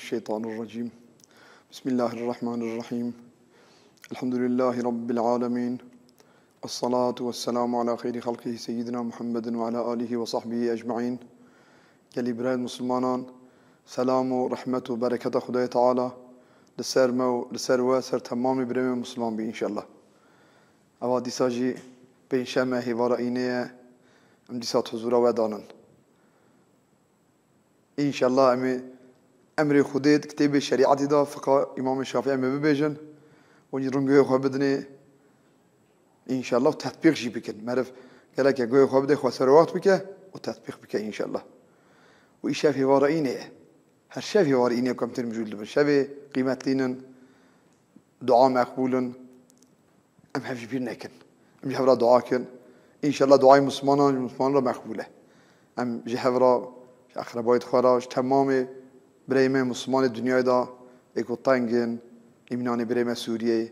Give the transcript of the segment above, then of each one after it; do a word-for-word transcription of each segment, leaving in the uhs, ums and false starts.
الشيطان الرجيم. بسم الله الرحمن الرحيم. الحمد لله رب العالمين. والصلاة والسلام على خير خلقه سيدنا محمد وعلى آله وصحبه أجمعين. Gelî birayên Musulmanan, selam û rehmet û bereketa Xwedayê Teala li ser me û li ser we, ser temamê birê me Musulman bî înşallah. Eva dîsa jî pêncşeme hêvara înê ye, em dîsa di huzûra we danin. Înşallah em ê emrê Xwedê di kitêbê şerîetê de, fiqa Îmamê Şafî em ê bibêjin, û jî ringê xwe bidinê, înşallah, û tetbîq jî bikin. Meriv gelek e guhê xwe bide, xwe serwext bike û tetbîq bike, înşallah. Û îşev hêvara înê ye. Her şev hêvara înê ku em tên mijûl dibin. Şevê qîmetlîn in, dua meqbûl in. Em hev ji bîr nekin. Em ji hev re dua kin. Înşallah duayê Muslimanan ji Muslimanan re meqbûl e. Em ji hev re, ji eqrebayê xwe re, ji temamê bireyê me Muslimanê dinyayê de ê ku teng in, îmînanê birê me Sûriyeyê,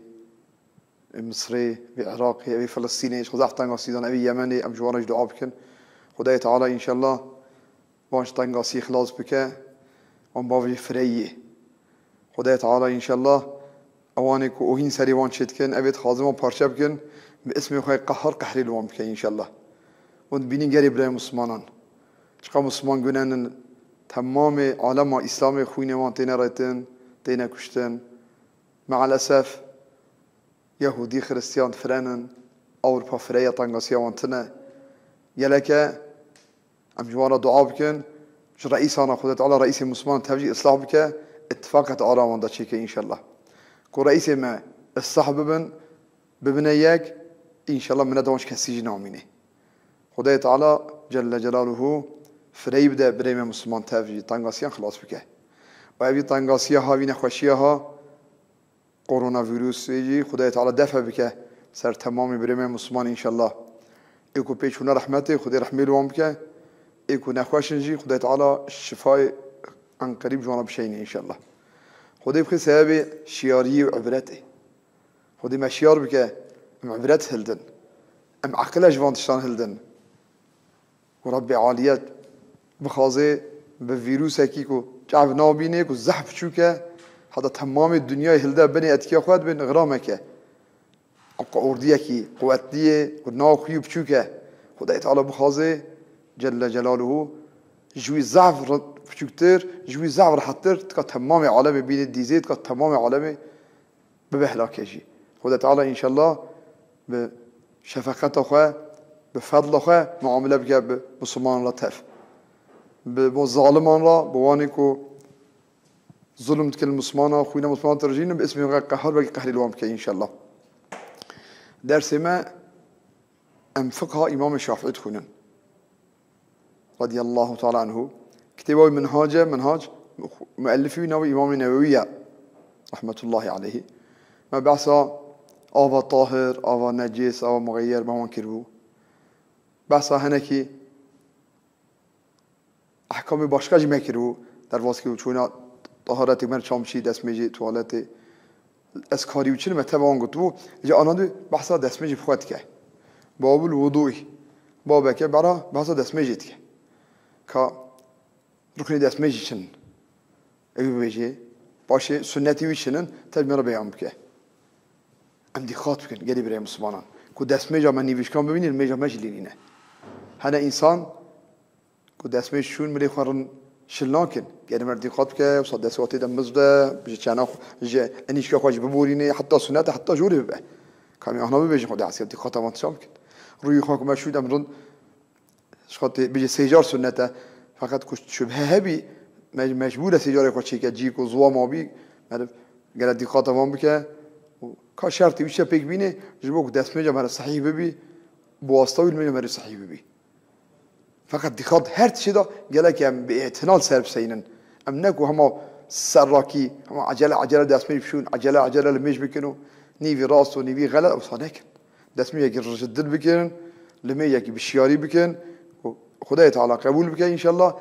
ê Misrê, ê Iraqê, ê Filistînê, ji xwe zehf tengasî dan, ê Yemenê, em ji wan re jî dua bikin. Xwedayê Teala înşallah wan ji tengasiyê xilas bike, wan bavê fireyê. Xwedayê Teala înşallah ewanê ku ohîn serê wan çêdikin, ev ê dixwazin wan parçe bikin, bi ismê xwe yê Qehhar qehrê li wan bike înşallah. Hûn dibînin gelê birayê Muslimanan, çiqa Musliman gunenin, temamê alema Îslamê xwînê wan têne retin, têne kuştin. Mealesef, Yehûdî, Xiristiyan firenin, Ewropa fireye, tengasiya wan tune. Geleke em ji wan re dua bikin, ji reîsana Xwedê Teala reîsê Musliman tev jî islah bike, îtifaqet ara wan de çêke înşallah. Ku reîsê me islah bibin, bibine yek, înşallah mineta wan ji kesî jî namîne. Xwedê Teala Celle Celaluhu fireyî bide birê me Musliman tev jî tengasiyan xilas bike. Û evî tengasiya ha, vî nexweşiya ha, koronavîrusê jî Xwedayê Teala defe bike ser temamê birê me Musliman înşallah. Ê ku pê çûne rehmetê, Xwedê rehmê li wan bike. Ê ku nexweş in jî Xwedayê Teala şifayê enqerîb ji wan re bişeyne înşallah. Xwedê bixê sebebê şiyariyê û ibretê. Xwedê me şiyar bike, em ibret hildin. Em eqile ji van tiştan hildin. Ku Rebbê Aliyet bixwaze bi vîrusekî ku çav nabîne, ku zehf biçûk e, heta temamê dinyayê hilde binê etkiya xwe dibin xirameke. Ew qe ordiyekî quwetliyê ku nav xwî û biçûk e. Xwedayê Teala bixwaze Celle Celaluhu ji wî zehf re-, biçûktir, ji wî zehf rehettir, tika temamê alemê bîne dîzê, tika temamê alemê bibe helakê jî. Xwedê Teala înşallah bi şefeqeta xwe, bi fedla xwe muamele bike bi Muslimanan re tev. Bi bo zaliman re, bi wanê ku zulm dikin li Muslimana, xwîna Musliman dirijînin, bi ismê xwe qehar wekî qehrî li wan bike înşallah. Dersê me, em fiqha Îmamê Şafîî dixwînin. Radiyallahu teala anhu. Kitêba wî Minhac e, Minhac, muellifî wî navê Îmamê Newewî ye. Rahmetullahi aleyhi. Me behsa ava tahir, ava necês, ava muxeyyer me wan kiribû. Behsa hinekî ehkamê başka jî me kiribû. Derbas kiribû çûna taharetê, me çam çî, destmêjê, tuwaletê. Ez karî û çin me teva wan gotibû, ji anan dû behsa destmêjê bi xwe dike. Babul wudûî. Babeke bera behsa destmêjê dike. Ka ruknê destmêjê çin. Ew bibêje, paşê sunnetê wî çin in, te ji me re beyan bike. Em dîqat bikin, gelî birê Muslimanan. Ku destmêja me nîvîşkan bibînî, mêja me jî lê nîne. Hene însan Ku destmêj çûn milê xwe rin şil nakin. Gerê me dîqat bike, wisa destê xwe tê de miz bide, ji çena xwe, ji enîşka xwe jî biborîne, heta sunet e, heta jorê bibe. Kamî ahna bibêjin, Xwedê hesiya dîqata van tişan bikin. Rûyê xwe ku me şû dem rin, ji xwe tê, bêje sêcar sunet e. Feqet ku şubhe hebî, me-, mecbûr e sêcarê xwe çêke, cî ku ziwa mabî, meriv gere dîqata van bike. Û ka şertê wî şe pêk bîne, ji bo ku destmêja me re sehîh bibî, bi wasta wî li mêja me re sehîh bibî. Feqet dîqat her tiştê de gelek em bi îtinal ser biseynin. Em ne ku hema serrakî, hema ecele ecele destmêj bişûn, ecele ecele li mêj bikin û nîvî rast û nîvî xelet, wisa nekin. Destmêjekî rijid dil bikin, li mêjekî bi şiyarî bikin û Xwedayê Teala qebûl bike înşallah,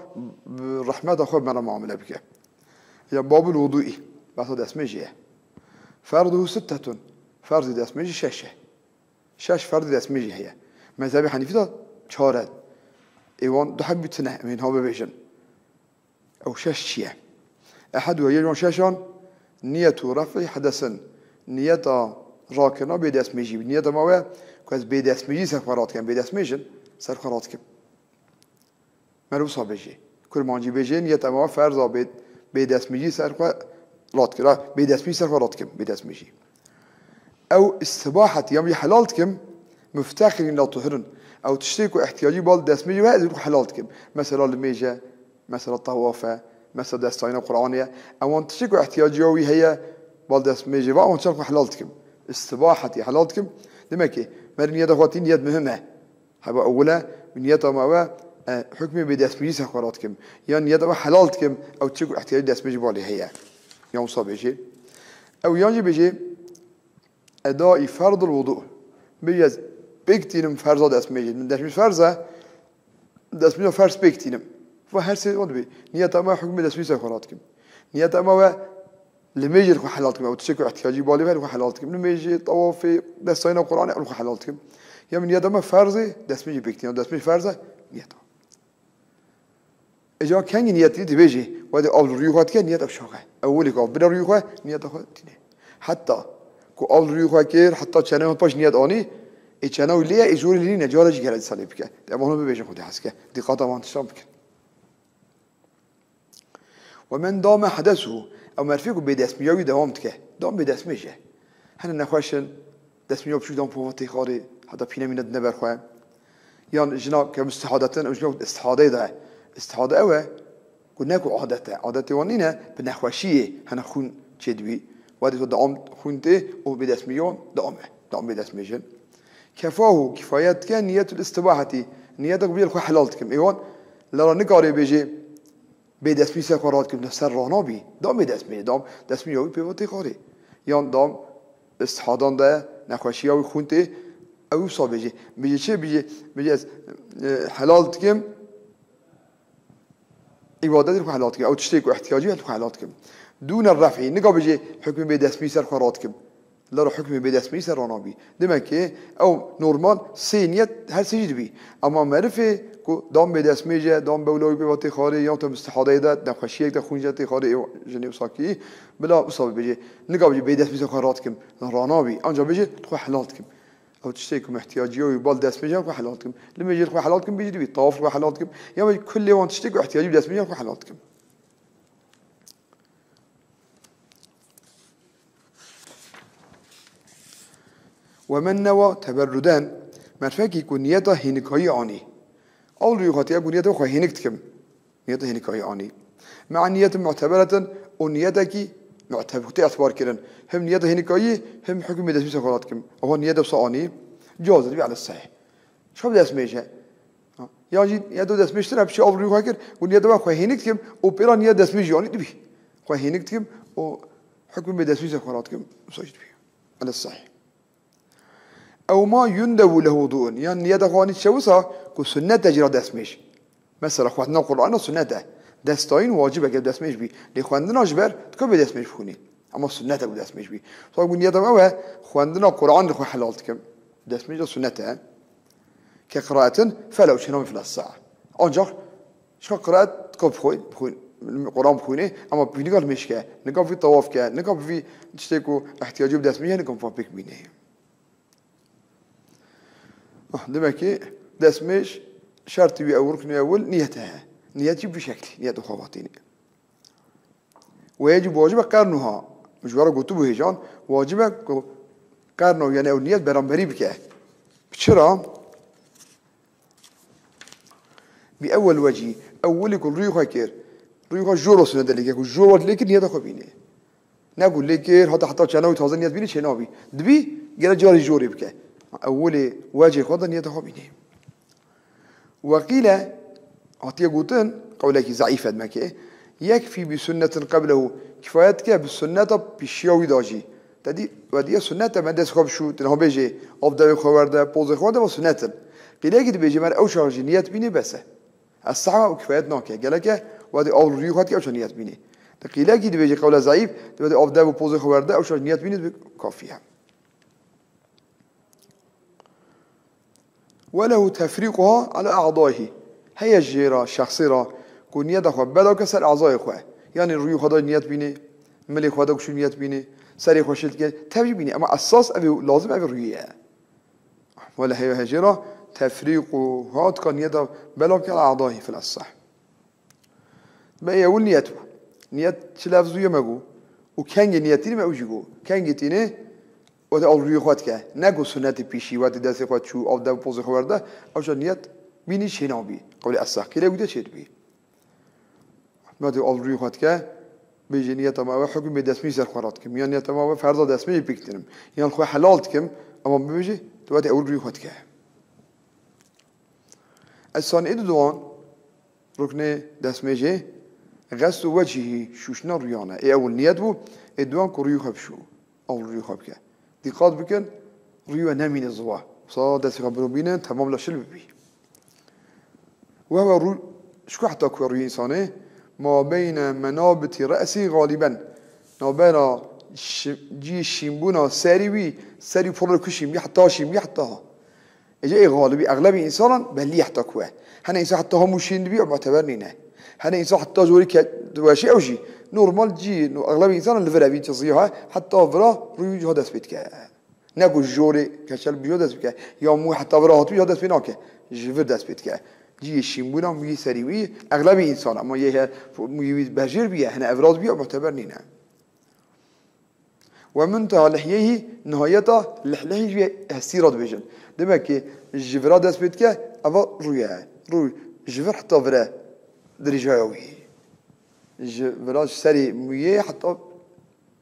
bi rehmeta xwe bi me re muamele bike. Ya babul wudûî, behsa destmêjê ye. Ferduhu sittetun, ferzê destmêjê şeş e. Şeş ferdê destmêjî heye. Mezhebê Henîfî de çar e. Ê wan du hebî tune, em ê niha bibêjin. Ew şeş çi ye? Eheduha, yê ji wan şeşan, niyetu ref'î hedesin. Niyeta rakirina bêdestmêjî. Niyeta me we ku ez bêdestmêjî ser xwe radikim. Bêdestmêj in, ser xwe radikim. Meriv wisa bêjê. Kurmancî bêjê, niyeta me we ferza bê, bêdestmêjî ser xwe radikim. Bêdestmêjî ser xwe radikim. Bêdestmêjî. Ew istibahetî, yan jî helal dikim, mufteqirîn la tuhirin. Ew tiştê ku ihtiyacî bal destmêjê we, ez ê xwe helal dikim. Mesela limêj e, mesela tewaf e, mesela destayîna Qur'anê ye. Ewan tiştê ku ihtiyacî wî heye, bal destmêjê ve, ewan çar xwe helal dikim. Istibahetî helal dikim. Demek ki, merî niyeta xwe tî niyet muhim e. Heba ewil e, niyeta me we, e, hukmê bêdestmêjî ser xwe radikim. Yan niyeta me helal dikim, ew tiştê ku ihtiyacî destmêjê balê heye. Yan wisa bêjê. Ew yan jî bêjê, Edayî ferdil wudu. Bêjî ez pêk tînim ferza destmêjê. Min destmêj ferz e, destmêja ferz pêk tînim. Va her sê wan dibê. Niyeta me hukmê destmêjê ser xwe radikim. Niyeta me we limêjê li xwe helal dikim. Ew tiştê ku ihtiyacî balê ve li xwe helal dikim. Limêjê, tewafê, destayîna Qur'anê li xwe helal dikim. Ya min niyeta me ferz e, destmêjê pêk tînim. Destmêj ferz e, niyeta. Îca kengî niyetî dibêjî, wedê av li rûyê xwe dike, niyet ew şax e. Ewilî ku av bide rûyê xwe, niyeta xwe tîne. Heta ku av li rûyê xwe kir, heta çene xwe paş niyet anî, ê çene wî lê ye, ê jorê lê nîne, cara jî gere dîsa lê bike. Em hûn bibêjin Xwedê hez ke. Dîqata van tiştan bikin. Ve men dame hedesuhu, ew merfê ku bêdestmêja wî dewam dike. Dam bêdestmêj e. Hene nexweş in, destmêja biçûk dan pova tê xarê, heta pîne mîne dine ber xwe. Yan jina ke mistihadetin, ew jina istihadeyê de ye. Istihade ew e, ku ne ku adet e. Adetê wan nîne, bi nexweşiyê hene xûn çê dibî. Wedê to deam xûn tê û bêdestmêja wan deam e. Deam bêdestmêj in. Kefahu, kifayet dike, niyetul istibahetî. Niyeta ku bêjê li xwe helal dikim. Ê wan, lera nikarê bêjê, bê destmî ser xwe radikim, ne ser ranabî. Dam bê destmî, dam destmî ya wî pê ve tê xarê. Yan dam istihadan de nexweşiya wî xûn tê, ew wisa bêjê. Bêjê çi? Bêjê, bêjê ez, e, helal dikim, îbadetê xwe helal dikim. Ew tiştê ku ihtiyacî ye xwe helal dikim. Dûne ref'î, nika bêjê hukmê bê destmî ser xwe radikim. Lera hukmê bê destmêjî ser ranabî. Demek ki ew normal sê niyet her sê jî dibî. Ema merifê ku dam bê destmêj e, dam bewla wî pê ve tê xarê, yan te mistihadeyê de, nexweşiyek de xûn jî tê xarê, ê jinê wisa kî, bila wisa bibêje. Nika bêje bê destmêj ser xwe radikim, ranabî. Anca bêje xwe helal dikim. Ew tiştê ku min ihtiyacî ye wî bal destmêj e, xwe helal dikim. Limêjê xwe helal dikim, bêjî dibî. Tawaf xwe helal dikim. Ya bêjî kulê wan tiştê ku ihtiyacî bi destmêj e, xwe helal dikim. Ve men newa teberruden, merfekî ku niyeta hênikayî anî. Ew li xwe tiya ku niyeta xwe hênik dikim. Niyeta hênikayî anî. Mea niyetin mu'teberetin û niyetekî mu'teb-, xwe tê etibar kirin. Hem niyeta hênikayî hem hukmê destmêj ser xwe dikim. Ewa niyeta wisa anî. Caz dibî ele sehîh. Çav destmêj e. Ha. Ya jî niyeta destmêj tune, piçê av rûyê xwe kir, û niyeta we xwe hênik dikim, û pêra niyet destmêj jî anî dibî. Xwe hênik dikim, û hukmê bê destmêj ser xwe radikim, wisa jî dibî. Ele sehîh. Ew ma yundebu lehu wudu'un. Yan niyeta xwe anî çewisa, ku sunnet e jî ra destmêj. Mesela xwendina Qur'ana sunnet e. Destayîn wacib e, gel destmêj bî. Lê xwendina ji ber, dika bê destmêj bixwînî. Ema sunnet e ku destmêj bî. Sa ku niyeta me ew e, xwendina Qur'an li xwe helal dikim. Destmêj de sunnet e. Ke qiraetin felew çênabî fil sa'a. Ancak şika qiraet dika bixwe-, bixwîn-, Qur'an bixwînê, ema bi vî nika limêj ke, nika bi vî tawaf ke, nika bi vî tiştê ku ihtiyacî bi destmêj heye, nika bi pêk bînê. Ah, demek ki destmêj şertî wî ew, ruknê ewil niyet e. Niyet jî bi şeklî, niyet xwe vatînê. Wê jî wacib e qernuha. Ji we re gotibû hêjan, wacib e ku qerna, yani ew niyet beramberî bike. Bi çi re? Bi ewel wecî, ewilî ku rûyê xwe kir, rûyê xwe jor wesûne de lê kir, ku jor wet lê kir niyeta xwe bînê. Ne ku lê kir, hata heta çena wî taze niyet bînê çênabî. Dibî, gere carî jorê bike. Ewilê wecê xwe de niyeta xwe bînê. Weqîle, hatiye gotin, qewlekî zeîf e demekê, yekfî bi sunnetin qeblehu, kifayet dike bi sunneta pişiya wî da jî. Te dî, we diye sunnet e, me dest xwe bişû, tu niha bêjê, av devê xwe werde, pozê xwe werde, ve sunnet in. Qîlekî dibêje, mer ew çax jî niyet bînê bes e. Ez sehwa û kifayet nake. Geleke, we dê av rûyê xwe dike, ew çax niyet bînê. Di qîlekî dibêje, qewle zeîf, di we dê av dev û pozê xwe werde, ew çax niyet bînê, dibe kafî ye. Welehu tefrîquha ala a'daihi. Heye jê re, şexsê re, ku niyeta xwe beda ke ser ezayê xwe. Yanî rûyê xwe de niyet bînê, milê xwe de ku şû niyet bînê, serê xwe şil dike, tev jî bînê. Ema esas ev ê, lazim ev ê rûyê ye. Wele heye hejê re tefrîqûha dika niyeta belav ke ala adahî fil esah. Me ewil niyet bû. Niyet çi lefzû ye me got. Û kengê niyetînê me ew jî got. Kengê tînê wete al rûyê xwe dike. Ne ku sunetê pîşî wetê destê xwe çû, av de pozê xwe werde, ew jî niyet bînî çê nabî. Qewlê esah qîlê wî de çê dibî. Wetê al rûyê xwe dike, bêjê niyeta me ew e hukmê destmî ser xwe re dikim. Yan niyeta me ew e ferza destmî pêk dinim. Yan xwe helal dikim, ema bibêjê, tu wetê ewil rûyê xwe dike. Esan ê didoan, ruknê destmêjê, xeslu wecihî, şûştina rûyan e. Ê ewil niyet bû, ê duan ku rûyê xwe bişû. Ew rûyê xwe bike. Dîqat bikin, rûyê we nemîne ziwa. Wisa destê xwe biro bînin, temam la şil bibî. Wehwe rû, ji ku heta ku rûyê însanê, ma beyne menabitî re'sî xaliben. Navbera şi-, cî şînbûna serî wî, serî pir li ku şîn bî, heta şîn bî, heta ha. Êca ê xalibî, exlebî însanan bellî heta ku e. Hene însan heta hemû şîn dibî, ew muteber nîne. Hene însan heta jorî ke weşî ew jî. Normal cî, no, exlebî însanan li vir e, vî çizî ha, heta vira rûyê wî ha dest pê dike. Ne ku ji jorê keçel bî ha dest bike. Ya mû heta vira hatû ha dest pê nake. Ji vir dest pê dike. Cî yê şînbûna mûyê serî wî, exlebî însan, ama yê he, mûyê wî berjêr bîye, hene evraz bîye, muteber nîne. Ve munteha lihyeyhî, nihayeta lihlihî jî hestî re dibêjin. Demek ki ji vira dest pê dike, eva rû ye. Rû ji vir heta vire dirêjaya wî. Ji vira ji serê mûyê heta,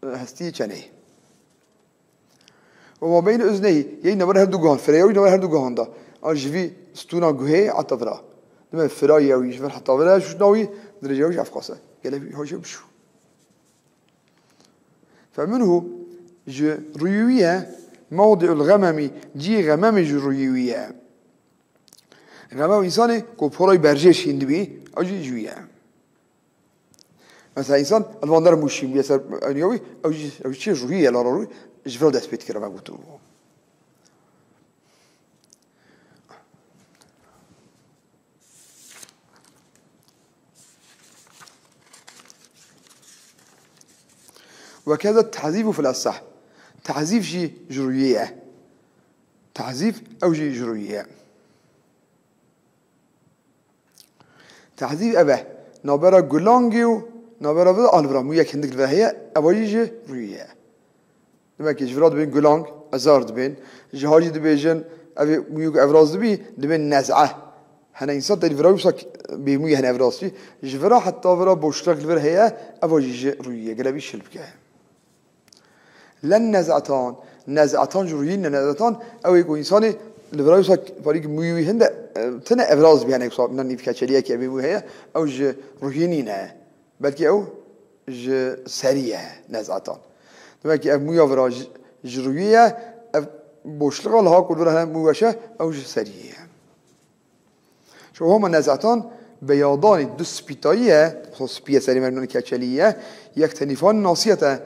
e, hestî çenê. Ve ma beyne uzneyhî, yê navbera her du guhan, fireya wî navbera her du guhan de. A ji vî stûna guhê heta vira. Dime firaya wî ji vir heta vira, şûşna wî dirêjaya wî jî evqas e. Gelek wî hojê bişû. Feminhu, ji rûyê wî ye, mewdi'ul xememî, cihê xememê ji rûyê wî ye. Xemem însanê ku porayî berjê şîn dibî, ew jî ji wî ye. Mesela însan li van der mû şîn bûye ser ewniya wî, ew jî, ew jî çi rûyê ye, lara rûyê, ji vir dest pê dikire, me gotibû. Ve keza tehzîfu fil esah. Tehzîf jî ji rûyê ye. Tehzîf ew jî ji rûyê ye. Tehzîf ev e. Navbera gulangê û navbera vê alvira mûyek hindik li vê heye, eva jî ji rûyê ye. Demek ki ji vira dibên gulang, ezar dibên. Ji ha jî dibêjin, ev ê mûyê ku evraz dibî, dibên nez'e. Hene însan tê li vira wisa bêmûyê hene evraz dibî. Ji vira heta vira boşluk li vir heye, eva jî ji rûyê ye. Gele vî şil bike. Len nez'etan, nez'etan ji rûyê ne nez'etan, ew ê ku însanê li vira wisa parîk mûyê wî hinde, e, tine evraz bî hene wisa, nîv keçeliyekê bêmûyê heye, ew ji rûyê nîne. Belkî ew ji serî ye, nez'etan. Demek ki ev mûya vira ji, ji rûyê ye, ev boşluqa li ha ku li vir hene mû weş e, ew ji serî ye. Ji homa nez'etan beyadanî du spîtayî ye, wisa spî ye serî merinanî keçelî ye, yek tenîfan nasiyete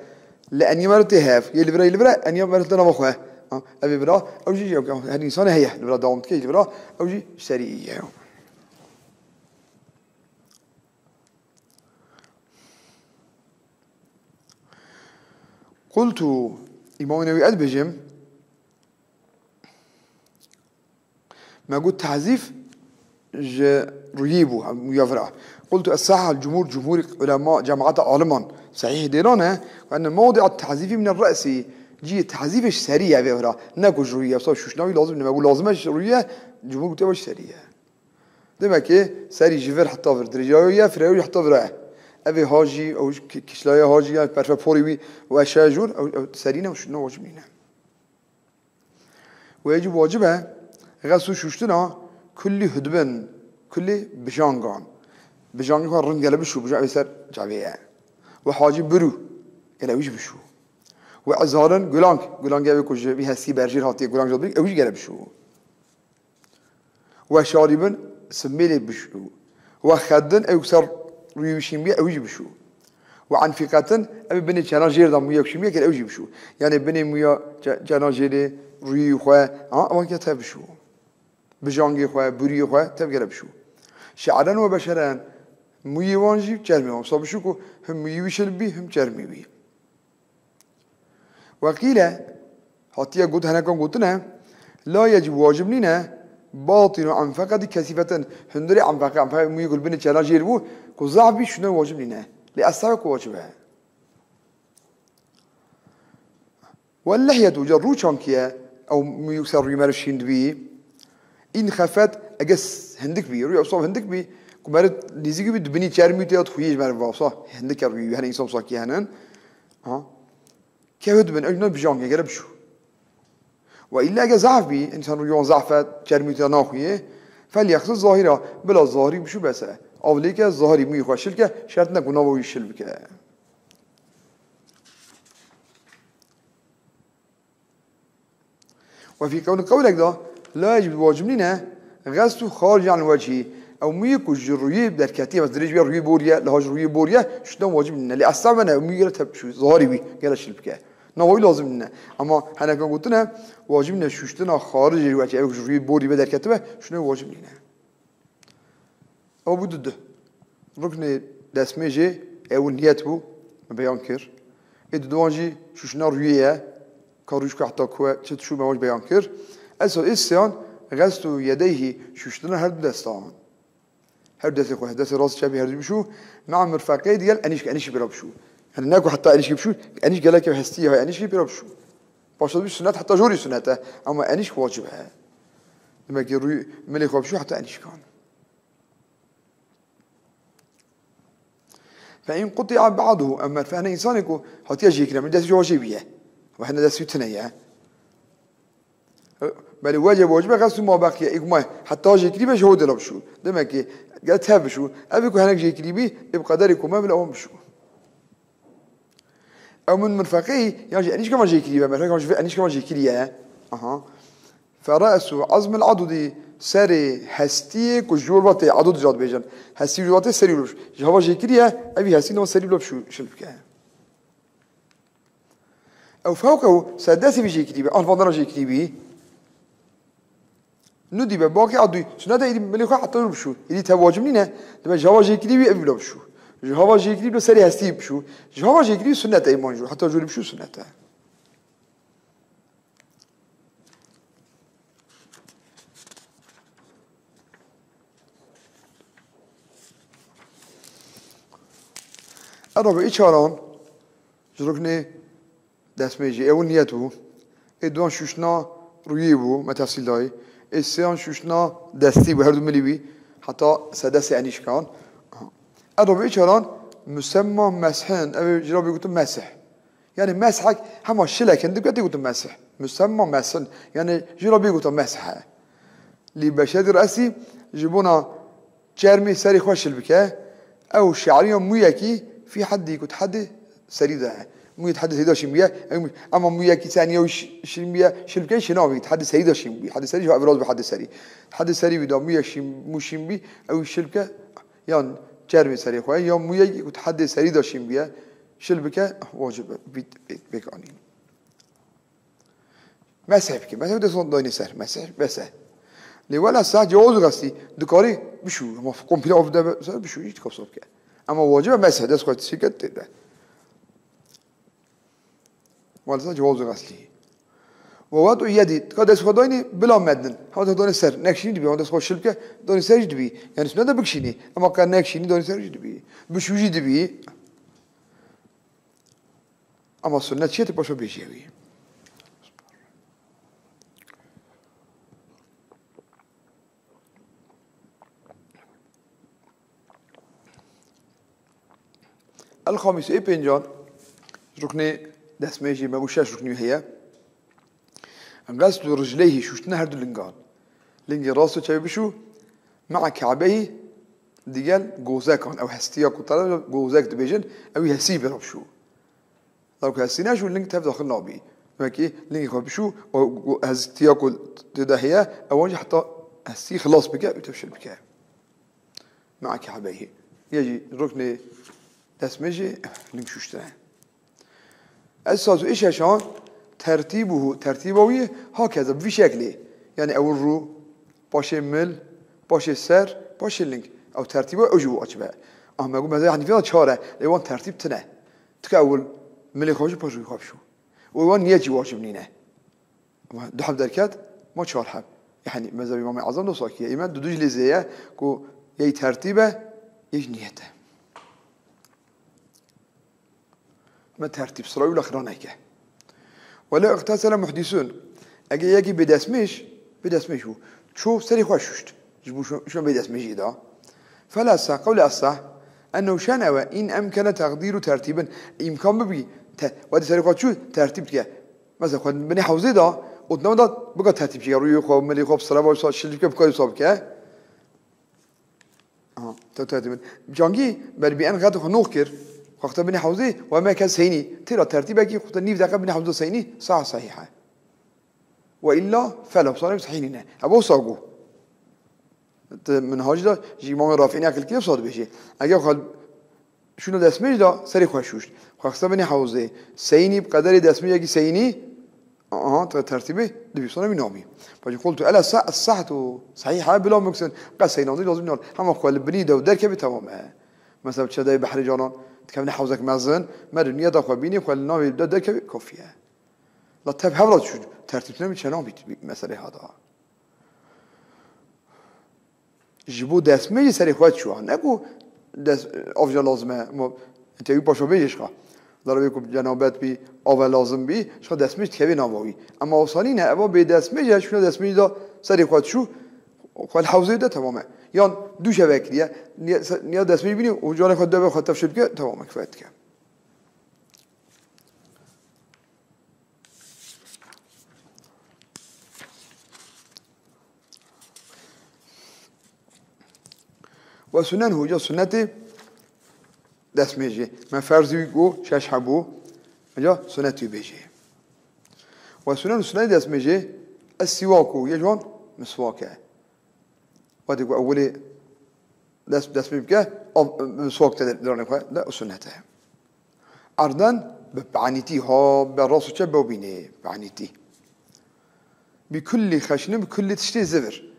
li eniya mero tê hev, yê li vira, yê li vira, eniya mero tê nava xwe. Ha, ev ê vira, ew jî, her însanê heye, li vira dewam dike, yê li vira, ew jî serî ye. Qultu, Îmam Newî ez dibêjim, me got tehzîf ji rûyê bû, ya vira. Qultu es-sahha el-cumhur, cumhurî ulema, cemaeta aliman, sehîh dêran e, ku enne mewdi'a tehzîfî min er-re'sî, cihê tehzîfê ji serî ye vê vira. Ne ku ji rûyê ye, wisa şûşna wî lazim nîne, me got lazim e ji rûyê ye, cumhur gotiye ji serî ye. Demek ki serî ji vir heta vir dirêjaya ye, fireya wî heta vir e. Ev ê ha jî, ew ki-, kişlaya ha jî, yani perfe porê wî weşe jûr, ew, ew serî ne, şûna wacib nîne. Wecib wacib e, xeslu şûştina kullî hudbin, kullî bijangan. Bijangê xwe rind gele bişû, bijang ev ê ser çavê ye. Ve hacî birû, gele wî jî bişû. Ve ezarin gulang, gulang ev ê ku ji vî hestî berjêr hatiye, gulang jî ew jî gele bişû. Ve şarîbin, simêlê bişû. Ve xeddin, ew ser rûyê wî şîn bîye, ew jî bişû. Ve enfîqetin, ew binê çena jêr de mûyek şîn bîye, ew jî bişû. Yani binê mûya çe-, çena jêrê, rûyê xwe, ha, ewan ke tev bişû. Bijangê xwe, bûriyê xwe, tev gele bişû. Şe'ren ve beşeren, Mûyê wan jî çermê wan. Wisa bişû ku him mûyê wî şil bî, him çermê wî. Weqîle, hatiye got, henekan gotine, la yecib, wacib nîne, batînu enfeqetî kesîfeten, hundirê enfeqe, enfeqe mûyê ku li binê çerna jêr bû, ku zehf bî, şûştine wacib nîne. Lê ez sebe ku wacib e. Wel lihyetu, ca rû çankî ye, ew mûyê ser rûyê meriv şîn dibî. În xefet, ege s-, hindik bî, rûyê ew sav hindik bî, ku meriv nêzîkî bî, dibinî çermî tê ya dixuyê ji meriv va, wisa hindik e rûyê wî, hene însan wisa kî henin. Ha. Kevt bin, ew ne bijangê, gere bişû. Ve îlla ege zehf bî, însan rûyê wan zehf e, çermî tê ya naxuyê, felyexsil zahira, bila zahirî bişû bes e. Av lê ke, zahirî mûyê xwe şil ke, şert ne ku nava wî şil bike. Ve fî qewlin, qewlek de, la yecib, wacib nîne, xeslu xaricî an wechî. Ew mûyê ku ji rûyê derketiye, mesela dirêj bîye, rûyê boriye, liha ji rûyê boriye, şûştine wacib nîne. Lê esla me ne, mûyê gere tep bişû, zahirî wî gere şil bike. Nava wî lazim nîne. Ama henekan gotine, wacib nîne şûştina xaricê ji wechî, ew ji rûyê borî ve derketibe, şûştine wacib nîne. Ew bû du du. Ruknê destmêjê, ew niyet bû, me beyan kir. Ê diduan jî şûştina rûyê ye, ka rûyê ku heta ku ye, çi dişû, me wan jî beyan kir. Esas ê sêyan, xeslu yedeyhî, şûştina her du destan. Her du destê xwe, destê rast çepî her du bişû, mea mirfeqê digel enîşk, enîşkî pêra bişû. Yani ne ku heta enîşkî bişû, enîşk gelek ev hestî ye, enîşkî pêra bişû. Paşta bî sunet, heta jorî sunet e, ama enîşk wacib e. Demek ki rûyê milê xwe bişû heta enîşkan. Fe in quti'a ba'duhu, emer fe hene însanê ku hatiye jêkirin, min dest jê bîye. Ve hene dest wî tune ye. Belê wecib, wacib e xeslu ma beqiye, ê ku ma heta jêkirî be ji ho dela bişû. Demek ki, gel tev bişû. Ev ku henek jêkirî bî, ê bi qederê ku me bila wan bişû. Ew min mirfeqeyî, yan jî enîşka me jêkirî be, mirfeqê me ji vê enîşka me jêkirî ye. Aha. Fe re'su azmil adudi, serê hestiyê ku ji jor ve tê, adud jî dibêjin. Hestî ji jor ve tê serî wilo bişû. Ji hava jêkirî ye, evî hestî nava serî wilo bişû, şil bike. Ew fewqehu, ser destê vî jêkirî be, an vandana jêkirî bî. Nudîbe, baqî adû, sunete êdî milê xwe heta jor bişû. Êdî tev wacib nîne, dibe ji hava jêkirî wî ev wilo bişû. Ji hava jêkirî bi serê hestî bişû. Ji hava jêkirî sunet e, ê man jor, heta jorî bişû sunet e. Erobe îçaran, ji ruknê destmêjî, ew niyet bû. Ê duan şûşna rûyê bû, me tefsîl dayî. Ê sêyan şûşna destî bû, her du milî wî, heta sedesê enîşkan. Edo bi çaran musemma meshin, ev jî re bê gotin mesih. Yani meshek hema şilek hindik tê gotin mesih. Musemma meshin, yani jî re bê gotin mesih e. Li beşerî resî ji bona çermê serê xwe şil bike, ew şe'riya mûyekî fî heddî ku di heddê serî de ye. Mûyê di heddê serî de şîn bûye, ew mû-, ema mûyekî seniya wî şî-, şîn bûye, şil bike, şîn nabî, di heddê serî de şîn bûye. Heddê serî ji evraz bi heddê serî. Di heddê serî wî de mûyek şîn, mû şîn bî, ew şil bike, yan çermê serê xwe, yan mûyek ku di heddê serî de şîn bûye, şil bike, wacib e, bî-, bê-, bêk anîn. Mesih bike. Mesih dest daynê ser. Mesih, mesih. Lê wela sah cewaz gastî. Dikarî bişû. Ama komple av de ser bişû. Hiç kafsa bike. Ama wacib e mesih. Dest xwe şirket tê de. Wela sah cewaz gastî. Ve wadu yedî. Ka dest xwe daynê bila mednin. Ha dest daynê ser. Nekşînî dibî. Ha dest xwe şil bike. Daynê ser jî dibî. Yani sünnet de bikşînî. Ama ka nekşînî daynê ser jî dibî. Bişû jî dibî. Ama sunnet çi ye, tu paşa bêjî wî. El-xamis, ê pêncan, ruknê destmêjê me bû şeş ruknî heye. Xeslu rijleyhî, şûştina her du lingan. Lingê rast û çepê bişû, mea ke'beyhî, digel gozekan, ew hestiya ku te re gozek dibêjin, ew hestî bira bişû. Lewke hestî neşû, ling tev daxil nabî. Wekî lingê xwe bişû, û, û hestiya ku tê de heye, ewan jî heta hestî xilas bike û tev şil bike. Mea ke'beyhî. Yê jî ruknê destmêjê ling şûştine. Esas û îşeşan tertîbuhu, tertîba wî hakeza bi vî şeklê. Yani ew rû, paşê mil, paşê ser, paşê ling. Ew tertîba ew jî wacib e. Ah, me got mezhebê Henîfî de çar e. Lê wan tertîb tune. Tika ewil milê xwe jî paş wî xwe bişû. Û wan niyet jî wacib nîne. Ama du heb derket, ma çar heb. Yanî mezhebê Îmamê Ezem de sakî ye. Îmam du du jî lê zê ye ku yek tertîb e, yek niyet e. Me tertîb sira wî la xira neke. Welew iqtesele muhdîsûn. Ege yekî bêdestmêj, bêdestmêj bû. Çû serê xwe şûşt. Ji bo şû-, şûna bêdestmêjî da. Fel esah, qewlê esah, ennehu şen ew e, în emkene teqdîru tertîbin. Îmkan bibî, te-, wedî serê xwe çû tertîb dike. Mesela xwe binê hewzê da, û di nav da bika tertîb çêke. Rûyê xwe, milê xwe, bi sira wisa şil bike, bi kar wisa bike. Aha, te tertîb. Cangî ber bî en xet xwe nox kir. Xwe xwe binê hewzê, we me kes seynî. Têra tertîbekî xwe te nîv deqe binê hewzê seynî, sah sahîh e. Ve illa fel, wisa sahîh nîne. Ev wisa got. Di Minhacî de ji Îmamê Rafiî neqil kiriye, wisa dibêje. Eger xwe şûna destmêj da, serê xwe şûşt. Xwe xiste binê hewzê. Seynî, bi qederê destmêjekî seynî, aha, te tertîbê dibî, wisa wî nabî. Paşê qultu, el esah, esahtu, sahîh e, bila muksin. Qet seynandî lazim nîne. Hema xwe li binî de derkevî, temam e. Mesela, çi de behrê canan, dikevine hewzek mezin, me di niyeta xwe bînî, xwe li navê de derkevî, kafî ye. La tev hevra çû, tertîb nebî, çi nabî, meselê hada. Ji bo destmêjî serê xwe çû, ne ku dest, av jî lazim e, ma te wî paşa bêjê şixa. Dara wê ku cenabet bî, av e lazim bî, şixa destmêj dikevê nava wî. Ema wisa nîne, eva bê destmêj e, şûna destmêjî da serê xwe çû, xwe li hewzê de, temam e. Yan dû şeve kiriye, niye, niye destmêj bînî û canê xwe devê xwe tevşir bike, temam e, kifayet dike. Ve sunen, hoca sunnetê destmêjê. Me ferzî wî got şeş hebû. Hoca sunnetî bêjê. Ve sunen, sunnetê destmêjê, es-siwaku, yek ji wan miswak e. Wextê ku ewilê dest, destmêj bike, av, miswak te diranê xwe de, û sunnet e. Erden, bi penîtî ha, bi rast û çep, bi bînê, penîtî. Bi kullî xeşnin, bi kullî tiştê zivir.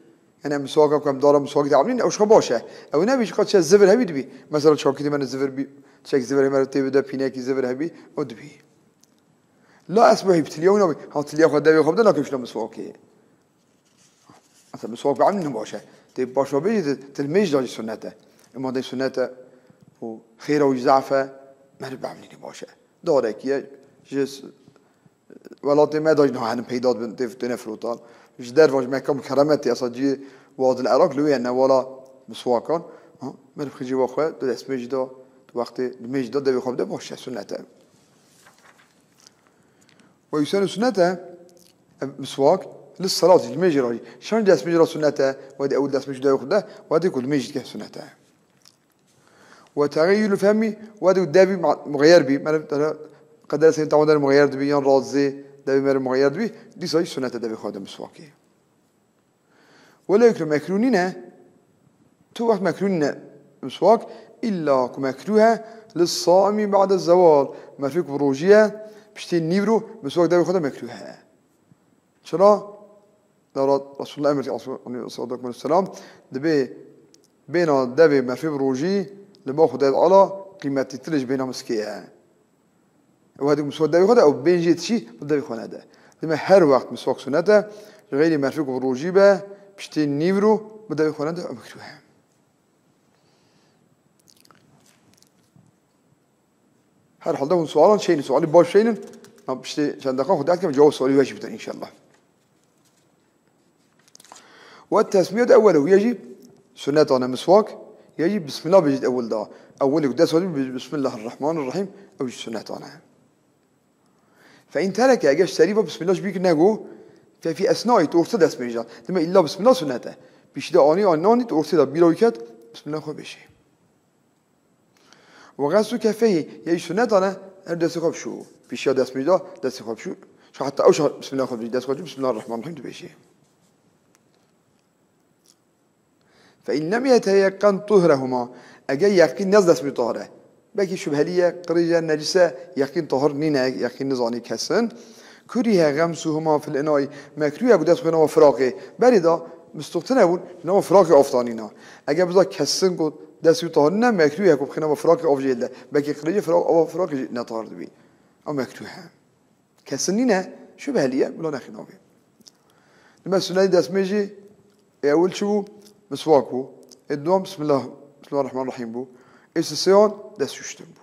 Yani miswaka ku em dara miswakî de emrîn, ew ji xwe baş e. Ew nebî ji qet çe zivir hebî dibî. Mesela çakî de me zivir bî, çek zivir hebî, tê bide pînekî zivir hebî, o dibî. La esbuhî, bi tiliya wî nabî. Ha, tiliya xwe devê xwe bide, nakê şûna miswakê. Mesela miswak bi emrî ne baş e. Tê paşa bêjî, ti, ti li mêj da jî sunnet e. Ema de sunnet e û xêra wî zaf e, meriv bi emrî ne baş e. Darekî ye, ji s-, welatê me da jî niha henin peyda dibin, tê, têne firotan. Ji derva, ji Mekka Mukerreme tê, esa cihê Wadil Iraq li wê ye, newala miswakan. Ha, meriv xijî we xwe, di destmêjî da, di wextê, di mêjî da, devê xwe bide, baş e, sunnet e. Ve yusenu, sunnet e, ev miswak, li salat, li mêjê re jî. Şan destmêjê re sunnet e, wedî ew destmêj devê xwe de, wedî ku li mêjî dike sunnet e. Ve tegayyulu femi, wedî ku devî ma-, muxeyer bî, meriv, qeder seyîn tawa der muxeyer dibî, yan razê devî meriv muxeyer dibî, dîsa jî sunnet e devê xwe de miswakê. Wele yekru, mekrûh nîne, tu wext mekrûh nîne miswak, îlla ku mekrûh e, li saimî ba'de zewal, merfik bi rojî ye, piştî nîvro miswak devê xwe de mekrûh e. Çira? Dara Resulullah emir, aleyhissalatu vesselam, dibê bêna devê merfik bi rojî li ba Xwedayê Teala qîmetîtir e ji bêna miskê ye. Ew hedî miswak devê xwe de, ew bên jê dişî, bi devê xwe nede. Dime her wext miswak sunet e, ji xeyrî merfik û rojî be, piştê nîvro bi devê xwe nede, ew mikrûh e. Her halde hûn sualan şeynin, sualî baş şeynin. Em piştê çend deqan xwe derdikim, cewab sualî we jî bidin înşallah. Ve tesmiyet ewwelehu, ya jî sunnetan e miswak, ya jî bismillah bêjît ewil da. Ewilê ku dest xwe dibî, bismillahirrahmanirrahîm, ew jî sunnetan e. Fe in tereke, eger ji serî ve bismillah ji bîr kir nego, fe fî esnaî, tu ortê destmêj de. Dime îlla bismillah sunnet e. Piştî de anî, anî, anî, tu ortê de bîra wî ket, bismillah xwe bêjê. Ve xeslu kefeyhi, ya jî sunnetan e, her destê xwe bişû. Pêşiya destmêj de destê xwe bişû. Şa heta ew şa bismillah xwe bişû, dest xwe bişû, bismillahirrahmanirrahîm dibêjê. Fe in lem yeteyeqqen tuhrehuma, eger yeqîn nez destmêj tahir e. Belkî şubhelî ye, qirêj e, necis e, yeqîn tahir nîne, yeqîn nizanî kesin. Kurihe xemsuhuma fil inai, mekrûh e ku dest xwe nava firaqê. Berê de mistoqtine bûn, nava firaqê aftanîna. Eger biza kesin ku Destê wî tahir nîne, mekrûh e ku bixîne ava firakê, av jê hilde. Belkî qirêjê firak, ava firakê jî netar dibî. Ew mekrûh e. Kesin nîne, şubhe lî ye, bila nexîne avê. Dime sunetê destmêjî, ê ewil çi bû? Miswak bû. Ê duwam, Bismillah, Bismillahirrahmanirrahîm bû. Ê sisêyan, dest şûştin bû.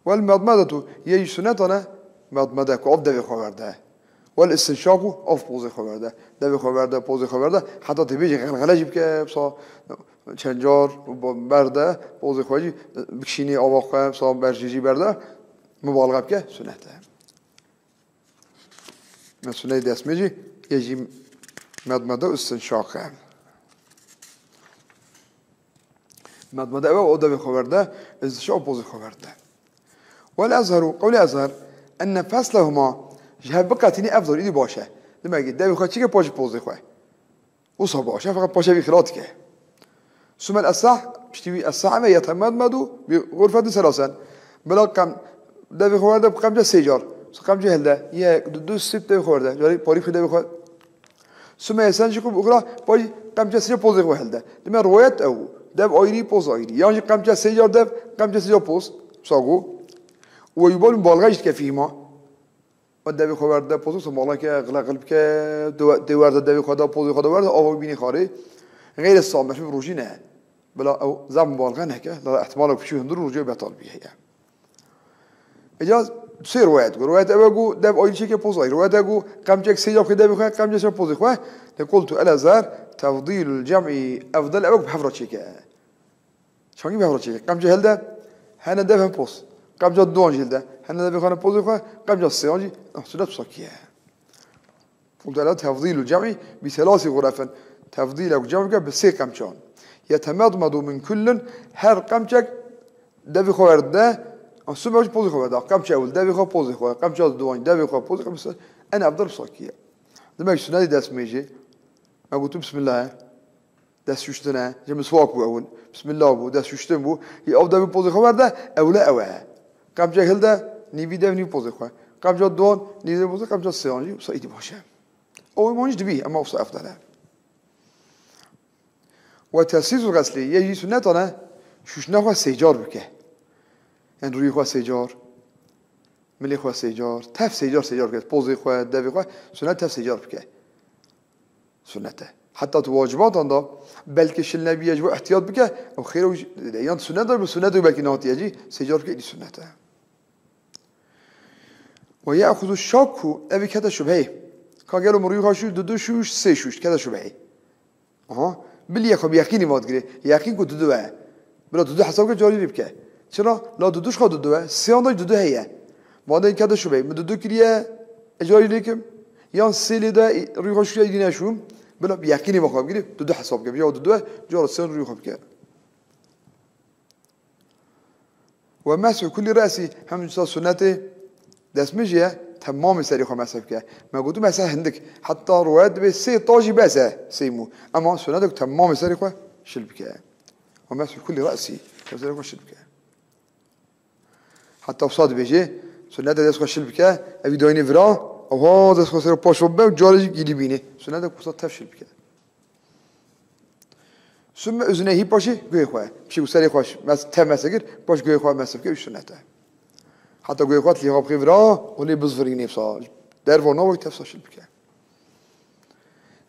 Wel medmedetu, yê jî sunetan e, medmede ku av devê xwe werde. Wel istinşaqu, av pozê xwe werde. Devê xwe werde, pozê xwe werde. Heta tê bêjî xelxele jî bike, wisa çend car berde, pozê xwe jî bikişînî ava xwe, wisa berjê jî berde. Mubalxe bike, sunet e. Me sunetê destmêjî, yê jî medmede û istinşaq e. Medmede ew e, o devê xwe werde, istinşaq pozê xwe werde. Wel ezheru, qewlê ezher, enne feslehuma, ji hev biqetînî efdal, îdî baş e. Demek ki devê xwe çike paşê pozê xwe. Wisa baş e, feqet paşê vî xira dike. Sumel esah, piştî wî esah ve yetemedmedu bi gurfetin selasen. Bila qem, devê xwe werde bi qemce sê car. Qemce hilde, yek, du, du, sip devê xwe werde. Carî parî xwe devê xwe. Sume yesen jî ku bi xwe, pay qemce sê pozê xwe hilde. Dime riwayet ew. Dev ayrî, poz ayrî. Yan jî qemce sê car dev, qemce sê car poz. Wisa go. Û yubal mubalğe jî dike fîhma. Ve devê xwe werde pozê xwe, mubalğe ke, xile xil bike, dê werde devê xwe de, pozê xwe de werde, ava bînî xarê. Xeyrê sameh, bi rojî ne. Bila ew zaf mubalğe neke, la ihtimala ku çû hundir rojê betal bî heye. Îca sê riwayet got. Riwayet ew e ku dev ayrî çêke poz ayrî. Riwayet e ku qemçek sê car xwe devê xwe, qemçek sê pozê xwe. Lê qultu el ezher, tefdîlul cem'î efdal ew e ku bi hev re çêke. Çangî bi hev re çêke. Qemca hilde, hene dev hem poz. Qemca duan jî hilde, hene devê xwe, hene pozê xwe, qemca sêyan jî, ah, sunet wisa kî ye. Qultu ela tefdîlu cem'î bi selâsî xurefin. Tefdîlek cem bike bi sê qemçan. Yetemedmedu min kullin, her qemçek devê xwe werde, ah, sume jî pozê xwe werde. Qemça ewil devê xwe, pozê xwe, qemça duan devê xwe, pozê xwe, en efdal wisa kî ye. Demek sunetê destmêjê, me gotu Bismillah e. Dest şûştin e, ji miswak bû ewil. Bismillah bû, dest şûştin bû. Yê ew devê pozê xwe werde, ewle ew e. Qemcek hilde, nîvî dev nîv pozê xwe. Qemca duan, nîvî dev pozê, qemca sêyan jî, wisa îdî baş e. Ew îman jî dibî, ema wisa efdal e. Ve tesîsul xeslî, yê jî sunetan e, şûştina xwe sê car bike. Yani rûyê xwe sê car, milê xwe sê car, tev sê car, sê car bike. Pozê xwe, devê xwe, sunet tev sê car bike. Sunet e. Heta tu wacibatan da, belkî şil nebiye, ji bo ihtiyat bike, ew xêr ew jî, yan sunet e, bi sunet û belkî nehatiye jî, sê car bike, îdî sunet e. Ve ye'xuzu şakku, evî kete şubheyê. Ka gelo min rûyê xwe şûşt, du du şûşt, sê şûşt, kete şubheyê. Aha. Bilî xwe bi yeqînî va digire. Yeqîn ku dudu e. Bila dudu hesab ke carî lê bike. Çira? La dudu ji xwe dudu e. Sêyan de dudu heye. Madem kete şubheyê. Min dudu kiriye, e, carî lê kim? Yan sê lê de, e, rûyê xwe şûye, îdî neşûm. Bila bi yeqînî va xwe bigire. Dudu hesab ke. Ya dudu e, cara sêyan rûyê xwe bike. Ve meshu kulli re'sî, hem wisa sunetê destmêjê ye, temamê serê xwe mesh bike. Me gotu mesh hindik, heta riwayet dibe sê ta jî bes e, sê mû. Ema sunet e ku temamê serê xwe şil bike. Ve meshu kulli re'sî, serê xwe şil bike. Heta wisa dibêje, sunet e dest xwe şil bike, evî dayînê vira, ew ha dest xwe serê paş ve be, carê jî gîlî bîne. Sunet e ku wisa tev şil bike. Sümme üzüneyhî, paşê guhê xwe. Piştî ku serê xwe mes-, tev mesh kir, paş guhê xwe mesh bike, ew sunet e. Heta guhê xwe tilî xwe bixê vira, û lê bizvirînê wisa. Derva nava wî tev wisa şil bike.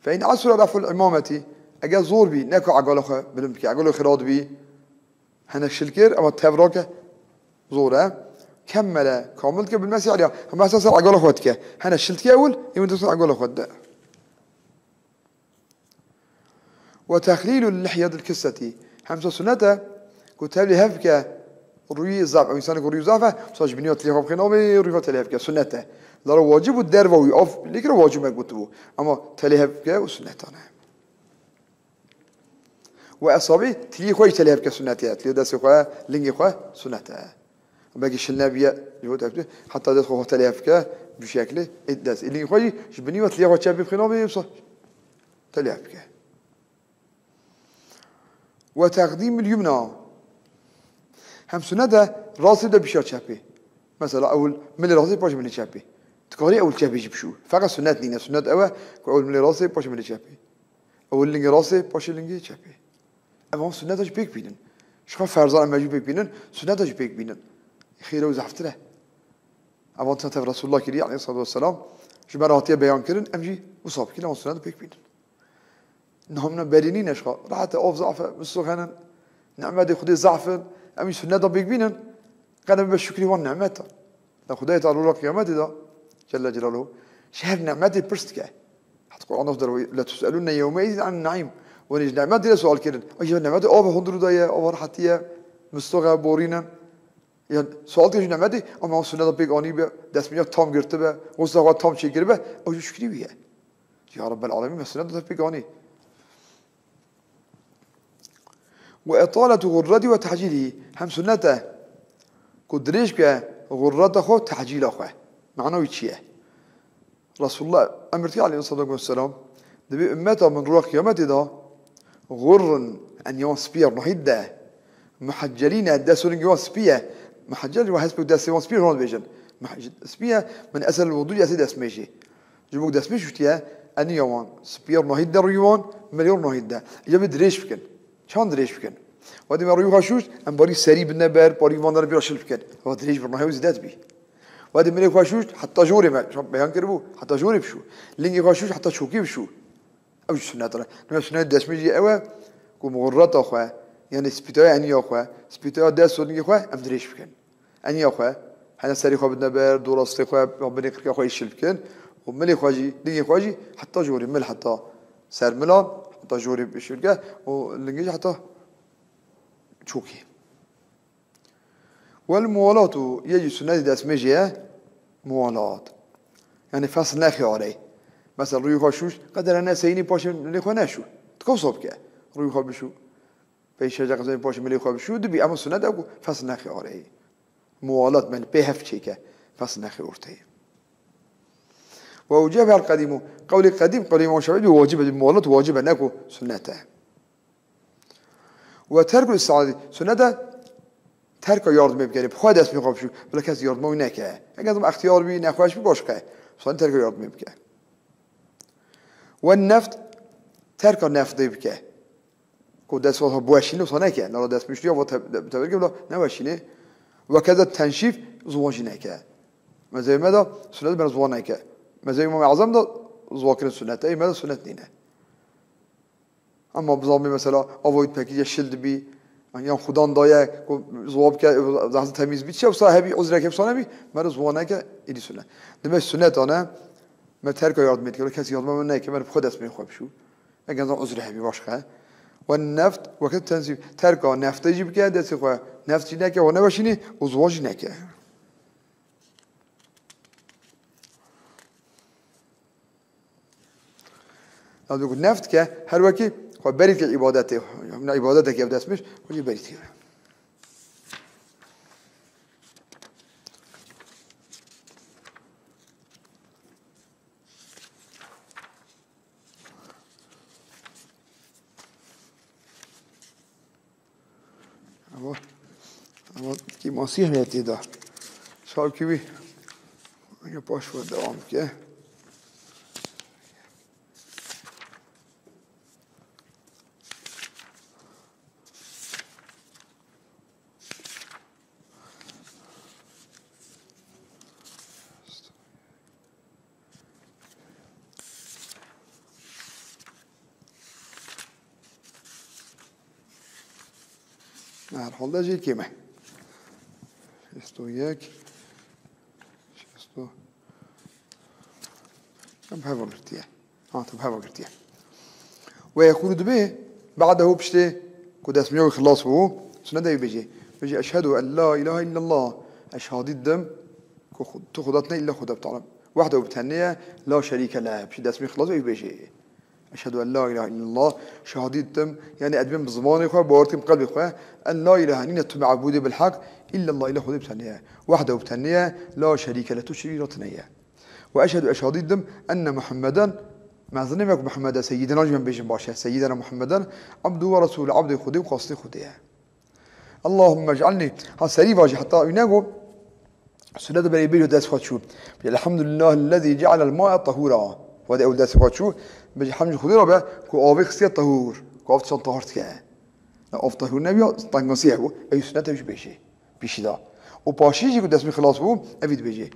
Fe in asura ref'ul imameti, eger zor bî, ne ku egala xwe bilind bike, egala xwe xira dibî, hene şil kir, ema tev rake zor e. Kemmele, kamil dike bil mesî aleyha. Hema ser egala xwe dike. Hene şil dike ewil, ê wî dike egala xwe dide. Ve texlîlu lihyetil kissetî. Hem wisa sunet e ku tevlî hev bike rûyî zaf. Ew însanê ku rûyî zaf e, wisa ji binî ve tilî xwe bixîne avê, rûyê xwe tevlî hev bike. Sunet e. Lera wacib û derva wî av lê kire wacib me gotibû. Ema tevlî hev bike û sunetan e. Ve esabî tilî xwe jî tevlî hev bike sunet e. Tilî destê xwe, lingê xwe sunet e. Belkî şil nebiye, ji bo tevlî, heta dest xwe tevlî hev bike, bi şeklê, ê dest. Ê lingê xwe jî, ji binî ve tilî xwe çepê bixîne avê, wisa tevlî hev bike. Ve teqdîmul yumna. Hem sunet e rastê de pişa çepê. Mesela ewil milê rastê, paşê milê çepê. Dikarî ewil çepê jî bişû. Feqet sunet nîne. Sunet ew e ku ewil milê rastê, paşê milê çepê. Ewil lingê rastê, paşê lingê çepê. Em wan sunneta jî pêk bînin. Ji xwe ferzan em jî pêk bînin, sunneta jî pêk bînin. Xêr ew zehftir e. Evan tişta tev Resulullah kirî, aleyhissalatu vesselam, ji me re hatiye beyan kirin, em jî wisa bikin, evan sunneta pêk bînin. Niha min berî nîne ji xwe. Rehet e, av zaf e, mistoxenin, nimetê Xwedê zaf in, em jî sunneta pêk bînin, qe ne bibe şukrî wan nimeta. Lê Xwedayê Teala roja qiyametê de, Celle Celaluhu, ji her nimetê pirs dike. Heta Quran de derwe, "Letus'elunne yewmeîzin anin naîm." Wan ê ji nimetê re sual kirin. Ay, ji nimetê av e, hundir daye, av rehetî ye, mistox e, borîn in. Yan sual dike ji nimetê, ama wan sunneta pêk anî be, destmêja tam girtibe, xusla xwe tam çêkiribe, ew jî şukrî wî ye. Ya Rabbel Alemîn, me sunneta te pêk anî. Ve italetu gurreti ve tehcîlî. Hem sunnet e ku dirêj bike gurreta xwe, tehcîla xwe. Mana wî çi ye? Resulullah emir dike aleyhissalatu vesselam, dibê ummeta min roja qiyametê de gurrun, eniya wan spî ye, rihî de, muheccelîne, dest û lingê wan spî ye. Muheccel, wa hespê destê wan spî ye, hona dibêjin. Muhec-, spî ye, min esel wudû, esê destmêjê. Ji bo ku destmêj şûştiye, eniya wan spî ye, rûnahî de rûyê wan, milê rûnahî de. Îca bê dirêj bikin. Çand dirêj bikin. Wadî me rûyê xwe şûşt, em barî serî bidine ber, barî van dere pê re şil bikin. Ewa dirêj bi rûnahî wî zêde dibî. Wadî milê xwe şûşt, heta jorê me, şan beyan kiribû, heta jorê bişû. Lingê xwe şûşt, heta çokê bişû. Ew jî sunnet e. Dime sunnet destmêjî ew e, ku gurreta xwe, yanî spîtaya eniya xwe, spîtaya dest û lingê xwe, em dirêj bikin. Eniya xwe, hene serê xwe bidine ber, dorastê xwe, binê qirka xwe îşil bikin û milê xwe jî, lingê xwe jî heta jorê mil, heta ser milan, heta jorê şûrge û lingê jî heta çokê. Wel muwalat û yê jî sunnetê destmêjê ye, muwalat. Yanî fesl nexê areyê. Mesela rûyê xwe şûş, qedere ne seyînî paşê milê xwe neşû. Dika wisa bike. Rûyê xwe bişû. Pey şeca qezayê paşê milê xwe bişû, dibî, ema sunnet e ku fesl nexê areyê. Muwalat, me li pê hev çêke, fesl nexê orteyê. Ve ucebe el qedîmu. Qewlê qedîm, qewlê Îmam Şafîî, wacib e, muwalat wacib e, ne ku sunnet e. Ve terkul isti'aneti. Sunnet e terka yardimê bike, bi xwe destmê xwe bişû. Bila kes yardima wî neke. Eger extiyar bî, nexweş bî, başqa ye. Sunnet terka yardimê bike. Ve neft, terka neftê bike. Ku dest wasa biweşîne, wisa neke. Nara dest miştiya va te-, te-, tebirke bila neweşîne. Ve keza tenşîf, ziwan jî neke. Mezhebê me de sunnet bera ziwan neke. Mezhebê Îmam Ezem de ziwan kirin sunnet e. Ê me de sunnet nîne. Ama bizanbê mesela ava wî pekî ye şil dibî, yan xudan daye, ku ziwan bike, zahmet temîz bî, çi wisa hebî, uzreke wisa nebî, me de ziwan neke, êdî sunnet. Dime sunnet ane, me terka yardimê dike, kes yardima me neke, me bi xwe destmê xwe bişû. Eger zan uzrê hebî başqa. Ve neft, weke tensîf, terka neftê jî bike, destê xwe neft jî neke, we neweşînî û ziwan jî neke. Navê ku neft ke, her wekî xwe berî dike îbadetê. Hemî îbadetekî ev destmêj, xwe jî berî dike. Ama, ama ki masîh ne tê da. Çav ki wî. Ya paş ve devam ke. Herhalde jî kêm e. Şêst û yek, şêst û. Em heva girtiye. Ha, tu heva girtiye. Ve yekûlu dibê, ba'dehu piştê ku destmêja wî xilas bû, sunnet e wî bêjê. Bêjê, "Eşhedû en la ilahe illallah." Ez şahadî didim ku xu-, tu xuda tune illa Xuda bi Teala. Wehdehu bi tenê ye, la şerîke leh. Piştî destmêj xilas bû, wî bêjê. Eşhedû en la ilahe illallah, şahadî didim, yanî ez dibêm bi zimanê xwe, bawer dikim bi qelbê xwe, en la ilahe, nîne tu mebûdê bil heq, illallah, illa Xwedê bi tenê ye. Wehdehu bi tenê ye, la şerîke leh, tu şerîk tune ye. Ve eşhedû, ez şahadî didim, enne Muhammeden, mezinê me ku Muhammed e, seyyidina jî em bêjin baş e, seyyidena Muhammeden, abdû ve resûlû, abdê Xwedê û qastê Xwedê ye. Allahümme ec'alni. Ha serî vajî heta wî nego. Sunnet berê bêjî dest xwe çû. Elhamdülillahillezî ce'alel ma'e tahûra. Wadî ew dest xwe çû. Bêjî hemd ji Xwedê re be ku avê xistiye tahûr. Ku av tiştan tahir dike. Av tehûr nebiya, tengasî hebû. Ew sunet ew jî bêjê. Pişî da. Û paşî jî ku destmî xilas bû, evî dibêjê.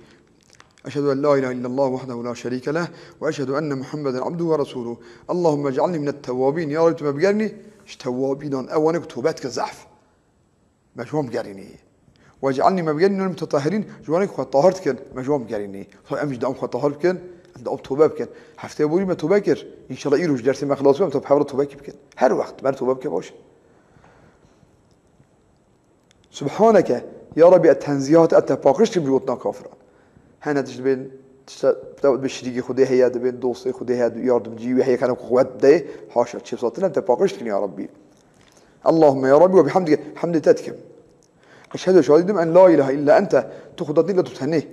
Eşhedü en la ilahe illallah wahdehu la şerîke leh ve eşhedü enne Muhammeden abduhu ve resûluhu. Allahümme ec'alni minet tewwabîn. Ya Rabbi, tu me bigerînî ji tewwabînan, ewanê ku tobe dikin zehf. Me ji wan bigerînî. Ve ec'alni, me bigerînî minel mutetahhirîn, ji wanê ku xwe tahir dikin, me ji wan bigerînî. Xwe em jî dewam xwe tahir bikin, em dewam tobe bikin. Hefteyê borî me tobe kir. Înşallah îro ji dersê me xilas bû, em bi hev re tobekî bikin. Her wext me tobe bike baş e. Subhaneke, ya Rabbi, ez tenzîhat, ez te paqij dikim ji gotina kafiran. Hene tişt dibên, tişta, bi şirîkê Xwedê heye, dibên dostê Xwedê heye, yardimcî wî heye, kene ku xwe dê, haşa, çê satin em te paqij dikin, ya Rabbi. Allahümme ya Rabbi ve bihamdike, hemdê te dikim. Eşhedü, şahidî dikim, en la ilahe illa ente, tu Xuda nî, tu tenê.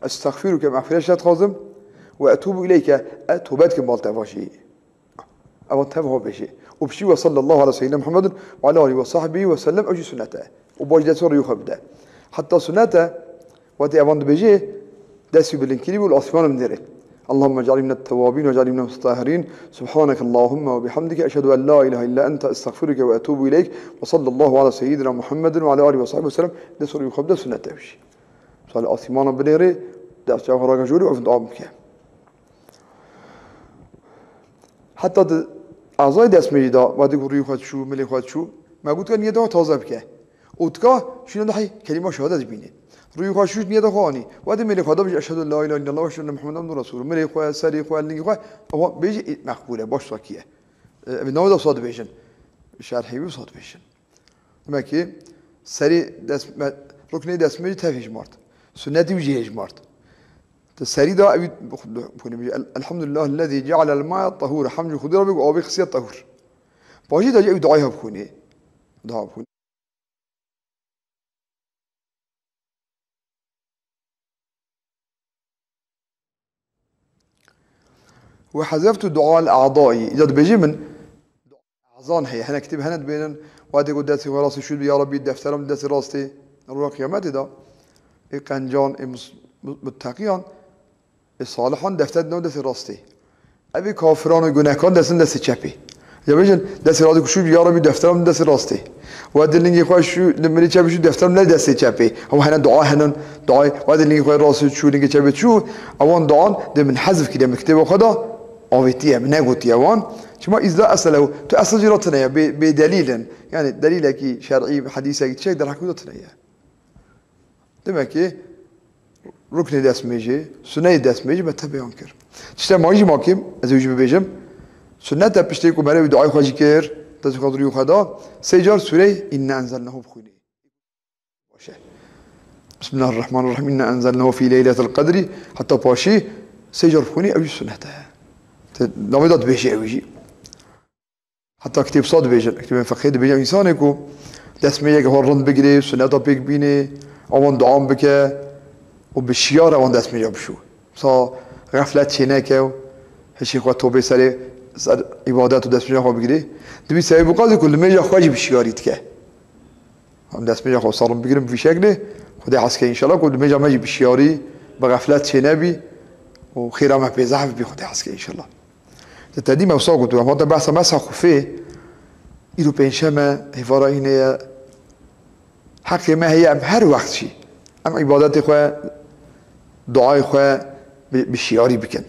Estexfiruke, mexfireta te dixwazim, ve etûbu ileyke, ez tobe dikim bal te va jî. Evan tev ha bêjê. Û piştî ve sallallahu ala seyyidina Muhammedin ve ala alihi ve sahbihi ve sellem, ew jî sunnet e. Û baş destê rûyê xwe bide. Heta sunnet e, wextê evan dibêjê, destê bilind kirî bû, li asmanan binêrê. Allahümme ec'alni minet tewwabîn ve ec'alni minel mutetahhirîn. Subhaneke Allahümme ve bihamdike, eşhedü en la ilahe illa ente, estexfiruke ve etûbu ileyk. Ve sallallahu ala seyyidina Muhammedin ve ala alihi ve sahbihi ve sellem. Destê rûyê xwe bide, sunnet e ew jî. Misal asmanan binêrê, destê xwe rake jorî û ev dua bike. Heta di ezayê destmêjê de, wextê ku rûyê xwe çû, milê xwe çû, me got ka niyeta xwe taze bike. Û tika şûna de hey kelîma şehadet bîne. Rûyê xwe çû, niyeta xwe anî. Wextê milê xwe de bêje, "Eşhedü en la ilahe illallah ve eşhedü enne Muhammeden abduhu ve resûlû." Milê xwe, serê xwe, lingê xwe, ewa bêje, ê, meqbûl e, baş sakiye. E, ev navê de wisa dibêjin. Şerhî wî wisa dibêjin. Demek ki serî dest, me, ruknê destmêjê tev hejmart. Sunnetî wî jî hejmart. Di serî de ew bixwîne, bêje, "El-, Elhamdulillah lezî cealel ma'e tahûr." Hemd ji Xwedê re bê ku avê xistiye tahûr. Pajî de jî ew duayê ha bixwîne. Daha bixwîne. Ve hezeftu dual a'dai. Îca dibêjî min ezan heye. Hene kitêb hene dibênin. Wextê ku destê xwe rastê şû, "Ya Rabbî, defterim di destê rastê." Roja qiyametê de ê qencan, ê mus-, mu-, mutteqiyan, ê salihan defter dine destê rastê. Ev ê kafiran û gunehkaran destin destê çepê. Ya bêjin, destê rastê ku şû, "Ya Rabbî, defterim di destê rastê." Wextê lingê xwe şû, li milê çepê şû, defterim ne destê çepê. Ew hene dua henin, duayê, wextê lingê xwe rastê çû, lingê çepê çû, ewan duan dê min hezf kiriye, min kitêba xwe da, avêtiye, min negotiye wan. Çima îzla esel ew, tu esel jî ra tune ye, bê, bê delîl in. Yani delîlekî şer'î, hedîsekî, tiştek derheqê wî de tune ye. Demek ki ruknê destmêjê, suneyê destmêjê me te beyan kir. Tiştê ma jî ma kêm, ez ê jî bibêjim. Sunnet e piştê ku mere wî duayê xwe jî kir, destê xwe rûyê xwe da, sê car sûreyê Inna enzelnahu bixwînê. Baş e. Bismillahirrahmanirrahim. Inna enzelnahu fî leyletil qedrî. Heta paşî sê car bixwînî, ew jî sunnet e. Te navê da dibêjî ew jî. Heta kitêb sa dibêjin, kitêbên fiqhê dibêjin, însanê ku destmêjeke xwe rind bigirê, sunneta pêk bînê, awan duan bike û bi şiyar awan destmêja bişû. Sa xeflet çêneke û hişê xwe topê serê, ser îbadet û destmêja xwe bigirê. Dibî sebebê qazê ku limêja xwe jî bi şiyarî dike. Em destmêja xwe salim bigirin bi vî şeklê, Xwedê hez ke înşallah ku limêja me jî bi şiyarî, bi xeflet çênebî û xêra me pê zehf bî, Xwedê hez ke înşallah. Te tedî me wisa gotiye, em hate behsa mesa xufê, îro pênşeme, hêvara înê ye. Heqê me heye em her wext jî, em îbadetê xwe, duayê xwe bi, bi şiyarî bikin.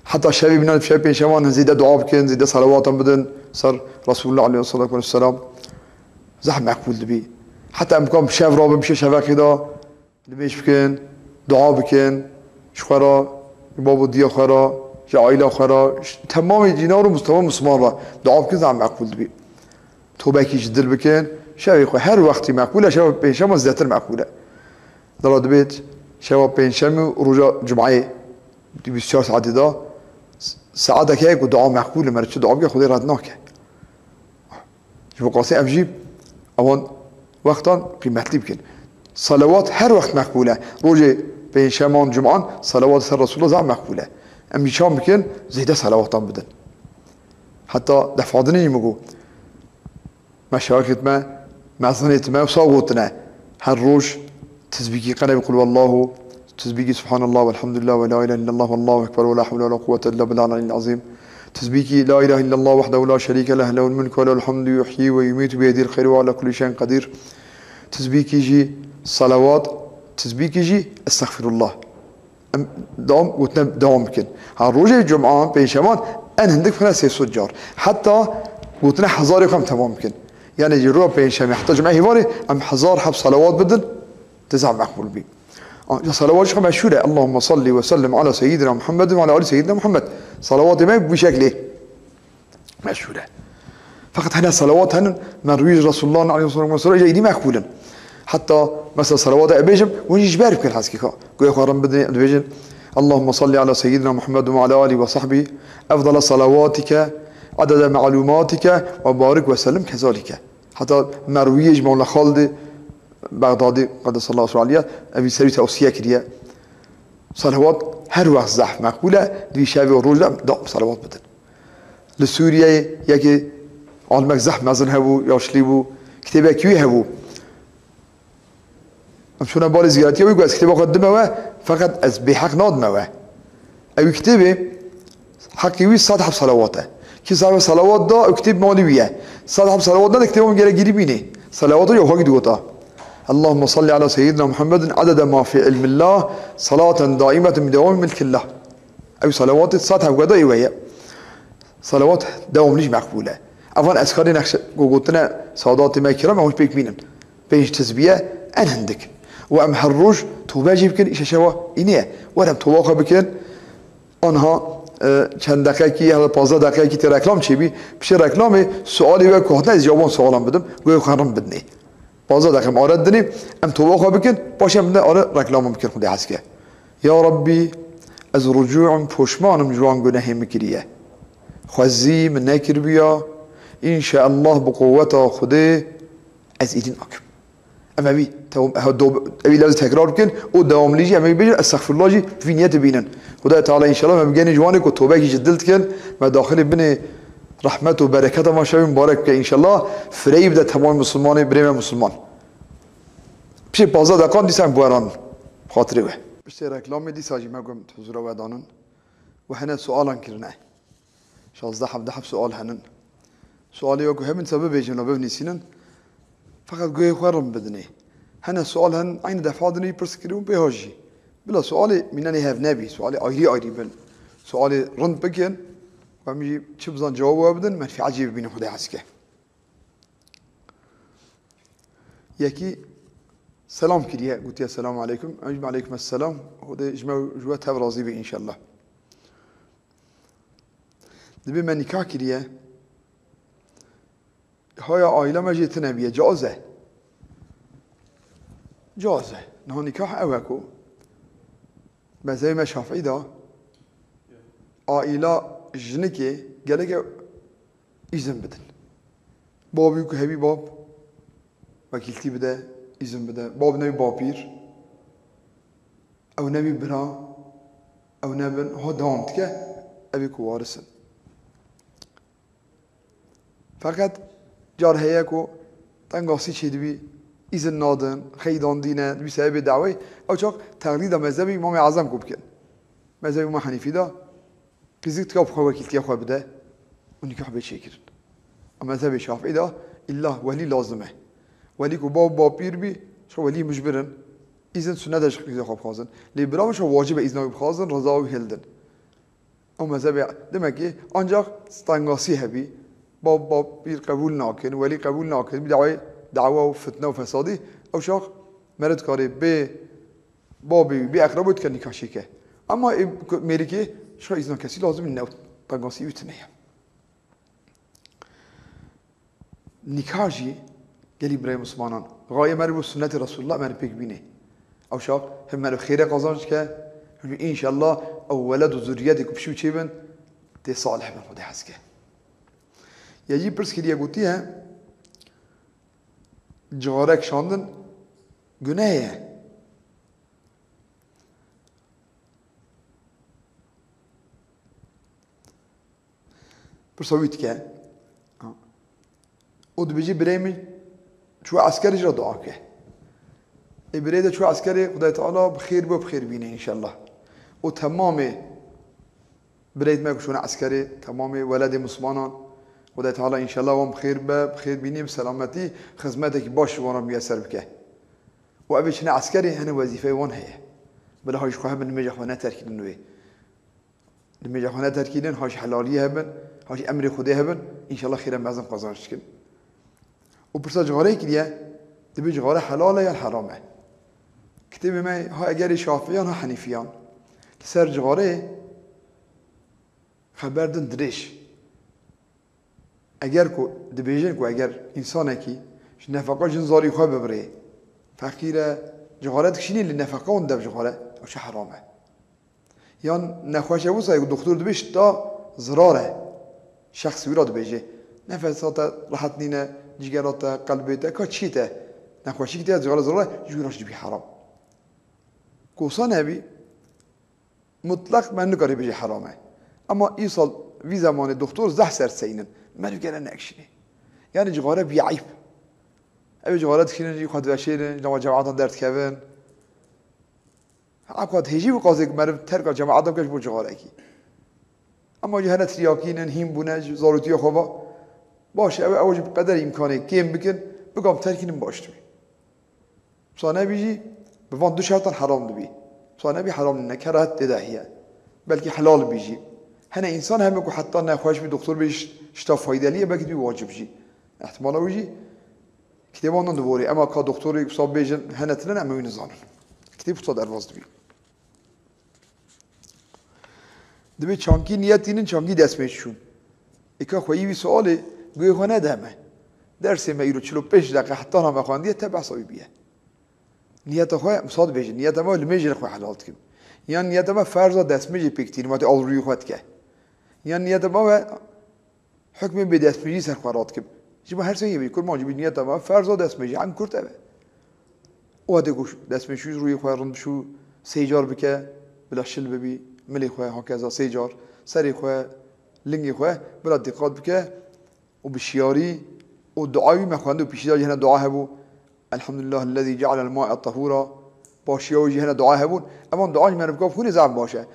Heta şevê bînan, şevê pênşeman zêde dua bikin, zêde selawatan bidin ser Resulullah aleyhissalatu vesselam. Zehf meqbûl dibî. Heta em bikan bi şev rabin, bişe şeveqê de, limêj bikin, dua bikin, ji xwe re, ji bab û diya xwe re, ji aîla xwe re, ji temamê cînar û temamê Musliman re dua bikin, zehf meqbûl dibî. Tobekî ji dil bikin, şevê xwe her wextî meqbûl e, şeva pênşema zêdetir meqbûl e. Dira dibêt, şeva pênşemê û roja cumeyê, di bîst û çar saetê de, saetek heye ku dua meqbûl e, meriv çi dua bike, Xwedê red nake. Ji bo qasê em jî ewan wextan qîmetlî bikin. Salawat her wext meqbûl e. Rojê pênşeman, cuman salawat ser Resulullah zaf meqbûl e. Em jî çawan bikin, zêde salawatan bidin. Heta defa dinê jî min got, meşayixêt me, mezinêt me wisa gotine, her roj tizbîkî qene bi Qul Wallahu, tizbîkî Subhanallah velhamdülillah ve la ilahe illallah vallahu ekber ve la hewle ve la quwwete illa billahil aliyyil azîm. Tizbîkî la ilahe illallah wahdehu la şerîke leh, lehul mulku ve lehul hamdu, yuhyi ve yumîtu biyedihil xeyru ve ala kulli şeyin qedîr. Tizbîkî jî salawat, tizbîkî jî estexfirullah. Em dewam, gotine dewam bikin. Ha, rojê cuma, pêncşeman en hindik bixine sê sed car. Heta gotine hezarê xwe em temam bikin. Yani ji roja pêncşemê heta cuma hêvarê em hezar heb salawat bidin, tê zaf meqbûl bî. A, ya salawat jî xwe meşhûr e. Allahümme salli ve sellim ala seyyidina Muhammed ve ala ali seyyidina Muhammed. Salawatê me bu şeklê meşhûr e. Feqet hene salawat henin, merwî ji Resulullah aleyhissalatu vesselam, îdî meqbûl in. Heta mesela salawata ebêjim, hûn jî ji ber bikin heskî xwe. Guhê xwe rin bidin, dibêjin, Allahümme salli ala seyyidina Muhammed ve ala ali ve sahbi, efdala salavatike, adede me'lumatike ve barik ve sellim kezalike. Heta merwiyê ji Mewla Xalidê Bexdadî, qedesallahu sirrahu aliyye, evî serî tewsiye kiriye. Salawat her wext zehf meqbûl e, di vî şevê û roj de dewam salawat bidin. Li Sûriyeyê yekê alimek zehf mezin hebû, yaşlî bû, kitêbekî wî hebû. Em çûne balê ziyaretiya wî, got, ez kitêba xwe dime we, feqet ez bêheq nadime we. Ew kitêbê heqê wî sed heb salawat e. Kî sahibê salawat da, ew kitêb malî wî ye. Sed heb salawat nede, kitêba min gerek girî bînê. Salawata ya xwe digota. Allahümme salli ala seyyidina Muhammedin adede ma fi ilmillah, salaten daimeten bi dewami milkillah. Ew salawatê sed heb weda ê we ye. Salawat dewamlî jî meqbûl e. Evan ezkarê nexşe gotine sadatê me kiram, ew pêk bînin. Pênc tizbiye en hindik. Û em her roj tobe jî bikin, îşe şewa înê ye. Were em toba xwe bikin. Anha, e, çend deqekî, ya da pazdeh deqekî tê reklam çêbî. Piştî reklamê sualê we ku hatine ez cewaban sualan bidim. Guhê xwe rin bidinê. Pazdeh deqe em are didinê, em toba xwe bikin, paşê em bidin are reklaman bikin Xwedê hez ke. Ya Rabbî, ez ricû im, poşman im ji wan gunehê min kiriye. Xwezî min nekiribiya, înşeallah bi quweta Xwedê ez îdî nakim. Em evî, tew-, ew do-, evî lewz tekrar bikin û dewamlî jî em ê bêjin, estexfirullah jî vî niyetê bînin. Xwedayê Teala înşeallah me bigenî ji wanê ku tobekî ji dil dikin, me daxilê binê rehmet û bereketa me şevê mibarek bike înşeallah. Fireyî bide temamê misilmanê, birê me misilman. Piştê pazdeh deqan dîsa em bi we re in. Xatirê we. Piştê reklamê dîsa jî me gund huzura we danin. We hene sualan kirine. Şazdeh hevdeh heb sual henin. Sualê we ku hebin se bibêjin la bivnîsînin. Feqet guhê xwe rin bidinê. Hene sual henin, eynî defa dinê pirs kirî û pê ha jî. Bila sualê mînanê hev nebî, sualê ayrî ayrî bin. Sualê rind bikin, ku em jî çi bizan cewab we bidin, menfîet jê bibînin Xwedê hez ke. Yekî selam kiriye, gotiye, "Selamu aleykum." Em jî, "Aleykum esselam." Xwedê ji me û ji we tev razî be înşallah. Dibê me nîkah kiriye. Haya aîla me jê tune bîye. Caiz e. Caiz e. Niha nîkah ew e ku mezhebê me Şafîî de aîla jinikê gelek e îzin bidin. Babî ku hebî bab, wekîltî bide, îzin bide. Bab nebî bapîr, ew nebî bira, ew nebin, ha dewam dike, ev ê ku waris in. Feqet car heye ku tengasî çêdibî, îzin nadin, xeydan dîne, dibî sebebê dawey, ew çax teqlîda mezhebê Îmamê Ezem ku bikin. Mezhebê Îmam Henîfî de Qîzik tika bi xwe wekîltiya xwe bide û nîkah bê çêkirin. A mezhebê Şafîî de îlla welî lazim e. Welî ku bab, bapîr bî, ji welî mijbir in, îzin sunet e ji qîzê xwe bixwazin. Lê bira min ji wacib e îzna wî bixwazin, reza wî hildin. Ew mezhebê, demek ki ancak stengasî hebî, bab, bapîr qebûl nakin, welî qebûl nakin, bî dawê dawa û fitne û fesadî, ew şax meriv dikarê bê babê wî, bê eqrebê wî dike nîkah çêke. Ema ê ku mêrikê şa îzna kesî lazim nîne, tengasî wî tune ye. Nîkah jî gelî birayê mislimanan, xayê meriv û sunnetê Resulullah meriv pêk bînê. Ew şax hem meriv xêre qazanc dike, hem jî înşallah ew weled û zurriyetê ku pişû çêbin, tê salih bin, Xwedê hez ke. Yekî pirs kiriye, gotiye, cixarek şandin guneh ye. Pirsa wî dike. Û dibêje, birê min çû eskerê, jî re dua ke. Ê birê de çû eskerê, Xwedayê Teala bi xêr bo, bi xêr bîne înşallah. Û temamê Birêt me ku şûne eskerê, temamê weledê mislimanan, Xwedê Teala înşallah wan bi xêr be, bi xêr bînî, bi selametî, xizmetekî baş ji wan re miyeser bike. Û ev ê çine eskerê, hene wezîfeyê wan heye. Bila ha ji xwe hebin, nimêja xwe neterkînin wê. Nimêja xwe neterkînin, ha ji helaliyê hebin, ha ji emrê Xwedê hebin, înşallah xêre mezin qazanc dikin. Û pirsa cixareyê kiriye, dibê cixare helal e yan heram e? Kitêbê me ha egerê şafiyan ha henîfiyan. Li ser cixareyê xeber din dirêj. Eger ku dibêjin ku eger însanekî ji nefeqa jin zarî xwe bibirê, feqîr e, cixare dikişînî li nefeqa hûn dev cixare, ew çi heram e. Yan nexweş e wisa ku doktor dibê şita zirar e. Şexs wî re dibêje. Nefesa te rehet nîne, cigera te, qelbê te, ka çiyê te. Nexweşîk te ya cixare zirar e, ji wî re jî dibî heram. Kosa nebî, mutlaq me nikarî bêjî heram e. Ema îsal vî zemanê doktor zeh ser seynin. Meriv gere nekişînê. Yani cixare bî eyb. Ew cixare dikişînin, jî xwe diveşêrin, ji nava cemaetan derdikevin. Ewqat hêjî bi qazê ku meriv terka cemaeta bike ji bo cixarekî. Ema jî hene tiryakî nin, hîn bûne ji zarotiya xwe ve. Baş e, ew, ew jî bi qederê îmkanê kêm bikin, bikam terkînin baş dibî. Wisa nebî jî bi van du şertan heram dibî. Wisa nebî heram nîne, kerahet tê de heye. Belkî helal bî jî. Hene însan heme ku heta nexweş bî, doktor bê ji-, şita faydelî ye, belkî dibî wacib jî. Ihtimala wî jî Kitêban nan diborî, ema ka doktorê wisa bêjin, hene tine ne, em wî nizanin. Kitêb wisa derbas dibî. Dibê çankî niyet tînin, çankî destmêj çûn. Êka xweyî wî sualê, guhê xwe nede me. Dersê me îro çil û pênc deqe heta niha me xwendiye, te behsa wî biye. Niyeta xwe, wisa dibêjin, niyeta me limêjê xwe helal dikim. Yan niyeta me ferza destmêjê pêk tînim, watê al rûyê xwe dike. Yan niyeta me ve Hukmê bêdestmêjî ser xwe radikim. Ji bo her seyê bî, kurmancî bî, niyeta me ferza destmêjî, em kurt ev e. Û hede ku destmêjî rûyê xwe rind bişû, sê car bike, bila şil bibî, milê xwe hakeza sê car, serê xwe, lingê xwe, bila diqat bike û bi şiyarî û dua wî me xwend û piştî de jî hene dua hebû, Elhamdulillahillezî cealel ma'e tahûra, paşiya wî jî hene dua hebûn. Evan dua jî meriv ka bixwînê zaf baş e.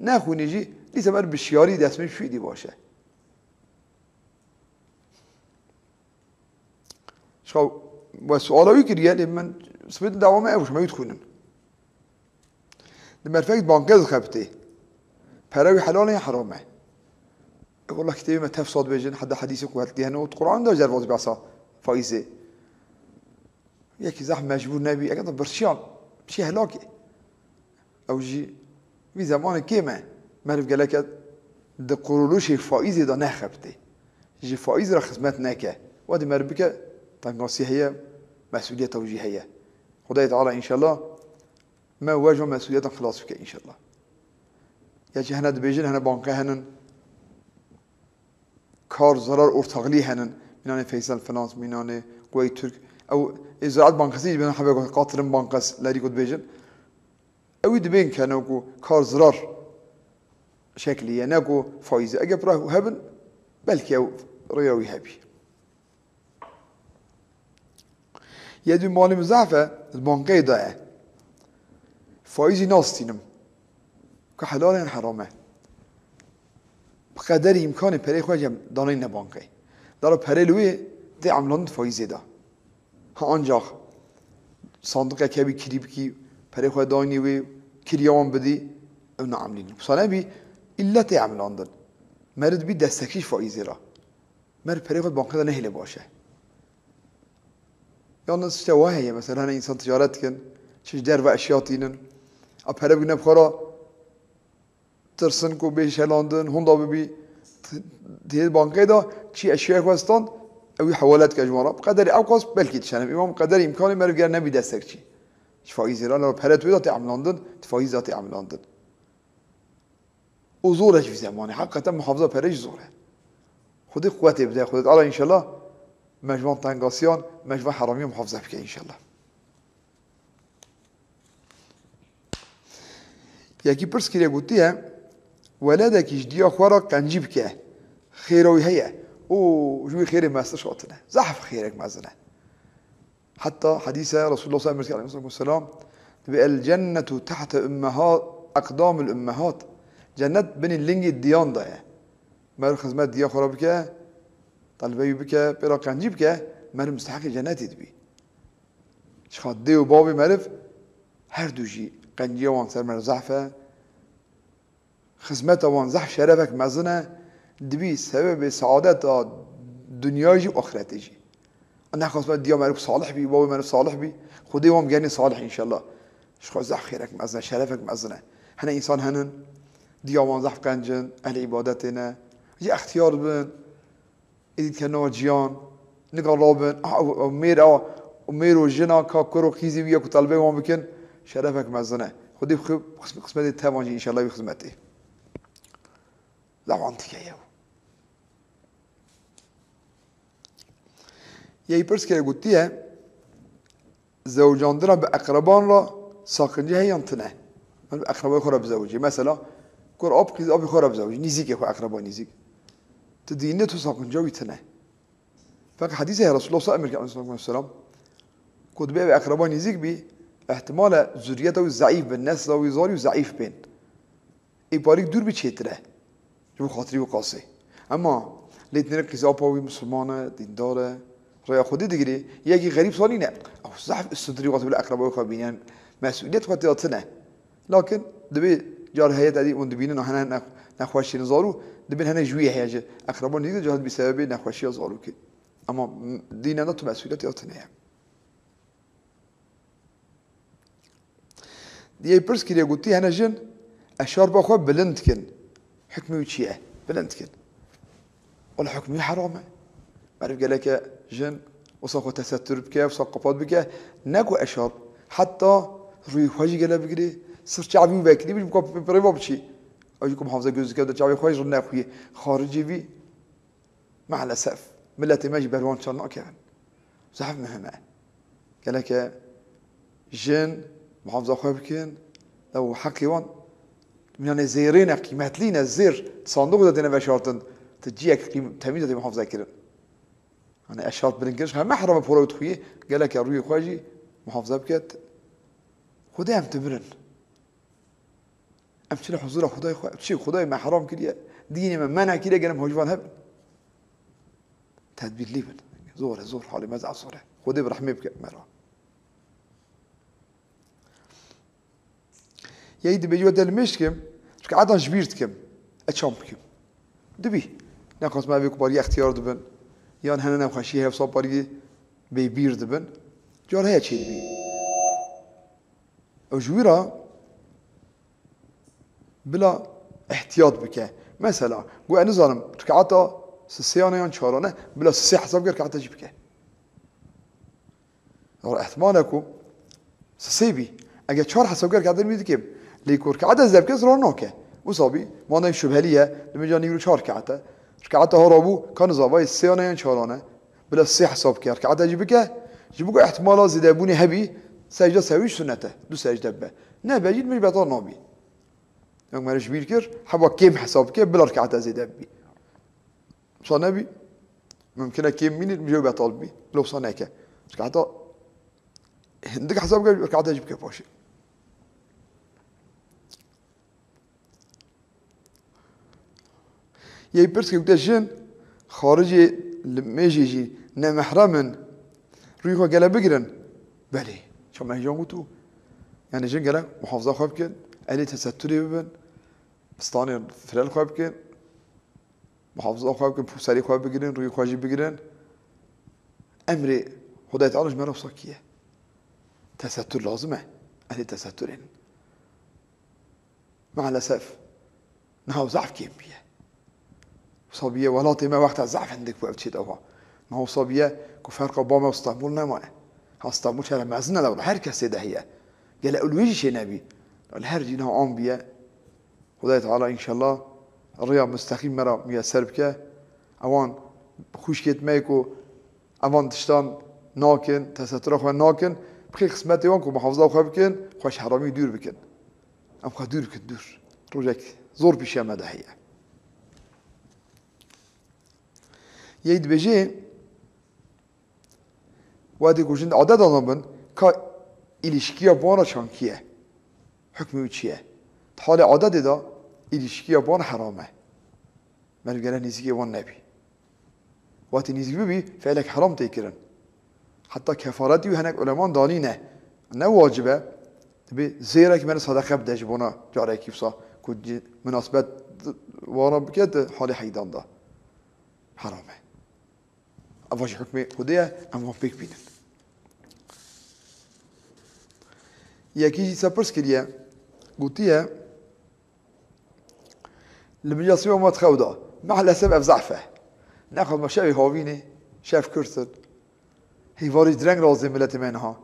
Nexwînê jî, dîsa meriv bi şiyarî destmêj bişû êdî baş e. Şaw, we suala wî kiriye, lê min sibê din dawame ew ji me wî dixwînin. Di merfek bankê dixebitê. Pere wî helal e ya heram e? E, wela kitêbê me tefsa dibêjin, heda hedîsê ku heltî hene û di Qur'an de jî derbas behsa faîzê. Yekî zehf mecbûr nebî, eger de birçiyan, çi helakê. Ew jî vî zemanê kêm e. Meriv geleke di quruluşê faîzê de nexebitê. Ji faîz re xizmet neke. Wedî meriv bike, tengasî heye, mesûliyeta wî jî heye. Xwedayê Teala înşallah me we ji mesûliyetan xilas bike înşallah. Ya jî hene dibêjin, hene banke henin. Kar zarar ortaxlî henin. Mînanê Feysel Finans, mînanê Kuweyt Türk. Ew ê Ziraat Bankasî jî bêne hebe ku Qatirin Bankas lerî ku dibêjin. Ew ê dibên ke ne ku kar zarar şeklî ye, ne ku faîz e. Eger pira hebin, belkî ew rêya wî hebî. Yedî malê min zehf e, di bankeyê de ye. Faîzî nastînim. Ka helal e yan heram e. Bi qederî îmkanê perê xwe jî em daneyne bankeyê. Dara perê li wê tê emlandin faîzê de. Ha ancax sandiqek hebî kirî bikî, perê xwe daynî wê, kiriya wan bidî, ew naemlînin. Wisa nebî, îlle tê emlandin. Meriv dibî destekçî ji faîzê re. Meriv perê xwe di bankê de nehêle baş e. Yalnız işte wa heye, mesela hene însan ticaret dikin, çi ji derve eşya tînin. A pere bigine bi xwe re tirsin ku bê şelandin, hunda bibî, t-, tê bankê de çi eşyayê xwe stand, ew wî hewale dike ji wan re. Bi qederê ewqas belkî dişenim. Îmam bi qederê îmkanê meriv ger nebî destekçî. Ji faîzê re, lewra pere tu da tê emlandin, di faîz da tê emlandin. Û zor e ji vî zemanê. Heqîqeten muhafaza perê jî zor e. Xwedê quwetê bide. Xwedê Teala înşallah me ji van tengasiyan, me ji van heramiyan muhafaza bike înşallah. Yekî pirs kiriye gotiye, weledekî ji diya xwe re qencî bike. Xêra wî heye. Û ji wî xêrê mezin hatine. Zehf xêrek mezin e. Heta hedîse Resulullah sallallahu aleyhi ve sellem dibê, "El cennetu tahte ummeha-, aqdamul ummehat." Cennet binî lingê diyan de ye. Meriv xizmet diya xwe re bike, telbeyî bike, pê re qencî bike, meriv musteheqê cennetê dibî. Çiqa dê û bavê meriv her du jî qenciya wan ser meriv zehf e. Xizmeta wan zehf şerefek mezin e, dibî sebebê seadeta dinyayê jî û axretê jî. Nexwest me diya meriv salih bî, bavê meriv salih bî, Xwedê wan bigerîne salih înşellah. Ji xwe zehf xêrek mezin e, şerefek mezin e. Hene însan henin, diya wan zehf qenc in, ehlê îbadetê ne. Jî extiyar bin, Êdî dikevin nava ciyan, nika rabin, ah, ew, ew mêr a, ew mêr û jina ka kur û qîzê wî ye ku telbê wan bikin, şerefek mezin e. Xwedê bi xwe-, xis-, xismetê te van jî înşellah wî xizmetê. Lewantike ye. Yê pirs kire gotiye, Zewicandina bi eqreban re saqince heye yan tine? Meriv bi eqrebayê xwe re bizewicê. Mesela, kur ap qîz apê xwe re bizewicê. Nîzîkê xwe, eqreba nîzîk. Tu dînê tu saqinca wî tine. Feqet hedîsê heye Resulullah sa emir kir aleyhissalatu vesselam, ku dibê ev eqreba nîzîk bî, ihtimal e zuriyeta wî zeîf bin, nesla wî zarî û zeîf bên. Ê parîk dûr bi çêtir e. Ji bo xatirî wî qasê. Ema lê dinêre qîzê apa wî misilman e, dîndar e, rêya Xwedê digirê, yekî xerîb sanîne. Ew zehf istintirî wextê bila eqreba wî xwe bîne, mesûliyet xwe tê de tine. Lakin dibê car heye te dî hûn dibînin hene ne-, nexweşiyên zarû, dibên hene ji wî heye ji eqreba nîzîk de car dibî sebebê nexweşiya zarokê. Ema m-, dîne de tu mesûliyet ya tine ye. Diyê pirs kiriye, gotî, hene jin eşarpa xwe bilind dikin. Hukmê wî çi ye? Bilind dikin. Wela hukmê wî heram e. Meriv geleke jin wisa xwe tesettur bike, wisa qapat bike. Ne ku eşarp, heta rûyê xwe jî gele bigirê, sir çavî wî vekirî, ji bo ku bi rêva biçî. Ew jî ku muhafaza göz dike, de çavê xwe jî nexuyê. Xaricê vî Maalesef, miletê me jî ber wan çar nakevin. Zehf muhim e. Geleke jin muhafaza xwe bikin, ew heqê wan, yanê zêrê ne, qîmetlî ne, zêr sandoq de têne veşartin, tu ciyek qîm-, temî de tê muhafaza kirin. Hani eşarp birin kirin, heme herame pora dixuyê, geleke rûyê xwe jî muhafaza biket. Xwedê em tu birin. Em çi li huzura Xwedayê xwe, çi Xwedayê me heram kiriye, dînê me mena kiriye, gelem hojvan hebin. Tedbîrlî bin. Zor e, zor, halê me zaf zor e. Xwedê bi rehmê bike me re. Yey dibê, yo te li mêj dikim, çunke edan ji bîr dikim. E çam bikim. Dibî. Nexwest me vê ku parî extiyar dibin. Yan hene nexweşî hevsa parî bê bîr dibin. Car heye çê dibî. Ew ji wî re bila ihtiyat bike. Mesela, got, ez nizanim, rikata sisêyane yan çarane, bila sisê hesab ke, rikata jî bike. Wala ihtimal e ku sisê bî. Eger çar hesab ke, rikata jî dikim. Lê ku rikata zêde bike, zirar nake. Wisa bî, mane şubhelî ye, li min ca nîvro çar rikata. Rikata ha rabû, ka niza vay sisêyane yan çarane. Bila sê hesab bike, rikata jî bike, ji bo ku ihtimala zêdebûnê hebî, secda sehwî sunnet e, du secde bibe. Nebe jî min betal nabî. Wek me ji bîr kir, heba kêm hesab bike, bila rikata zêde bibî. Wisa nebî, mumkin e kêm bînî, min jê betal bibî. Bila wisa neke. Rikata hindik hesab bike, rikata jî bike paşê. Yê pirs kir, gote, jin xaricê li mêjê jî nemehrem in, rûyê xwe gele bigirin? Belê. Çima hêjan gotu? Yani jin gele muhafaza xwe bikin, ehlê tesetturê bibin, pistanê firel xwe bikin, muhafaza xwe bikin, pûserê xwe bigirin, rûyê xwe jî bigirin. Emrê Xwedayê Teala ji me re wisa kiriye. Tesettur lazim e. Ehlê tesetturê in. Maalesef. Niha zaf kêm bûye. Wisa bûye welatê me wexta zaf hindik bû ev çêt ava. Niha wisa bûye ku ferqa ba me û Stenbol nemaye. Ha Stenbol şehra mezin e, lewra her kesê de heye. Gele ew li wê jî çê nebî. Li her cî niha am bûye. Xwedayê Teala înşellah rêya musteqîm me re miyeser bike. Ewan xwişkêt me ku evan tiştan nakin, tesetura xwe nakin, bixê xismetê wan ku muhafaza xwe bikin, xwe ji heramî dûr bikin. Em xwe dûr bikin, dûr. Rojek zor pîşiya me de heye. Yey dibêje, wextê ku jin di adet de bin, ka îlişkiya bi wan re çankî ye. Hukmê wî çi ye? Di halê adetê de, Îlîşkiya wan heram e. Meriv gere nêzîkê wan nebî. Wextê nêzîk bibî, fe'lek heram tê kirin. Heta kefaretî wî hinek uleman danîne. Ne wacib e. Dibê zêrek meriv sedeqe bide ji bona carekî wisa ku cî-, minasebet wana bike di halê heydan de. Heram e. Eva jî hukmê Xwedê ye, em wan pêk bînin. Yekî jî se pirs kiriye, gotiye, li min ya sibê ma dixew da. Mehlesef ev zehf e. Nexwe ma şevê havînê, şev kurtin. Hêvarî direng razê miletê me niha.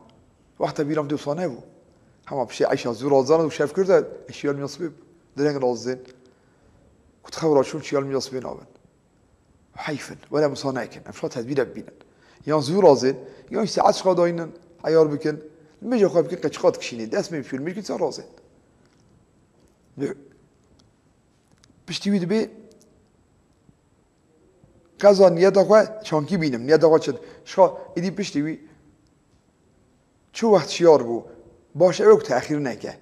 Wexta bîra min dê wisa nebû. Hema piştê eyşa zû razan û şev kurte, eşiya li min ya sibê direng razên. Ku dixew ra çûn çiya li min ya sibê nabin. Heyf in. Were wisa nekin. Em şa tedbîre bibînin. Yan zû razên, yan jî saet çiqa daynin, eyar bikin. Limêja xwe bikin, qe çiqa dikişînê. Dest mê bişû, limêj kin çiqa razên. Piştî wî dibê qeza niyeta xwe çankî bînim. Niyeta xwe çi? Şa êdî piştî wî çi wext şiyar bû, baş ew e ku texîr neke.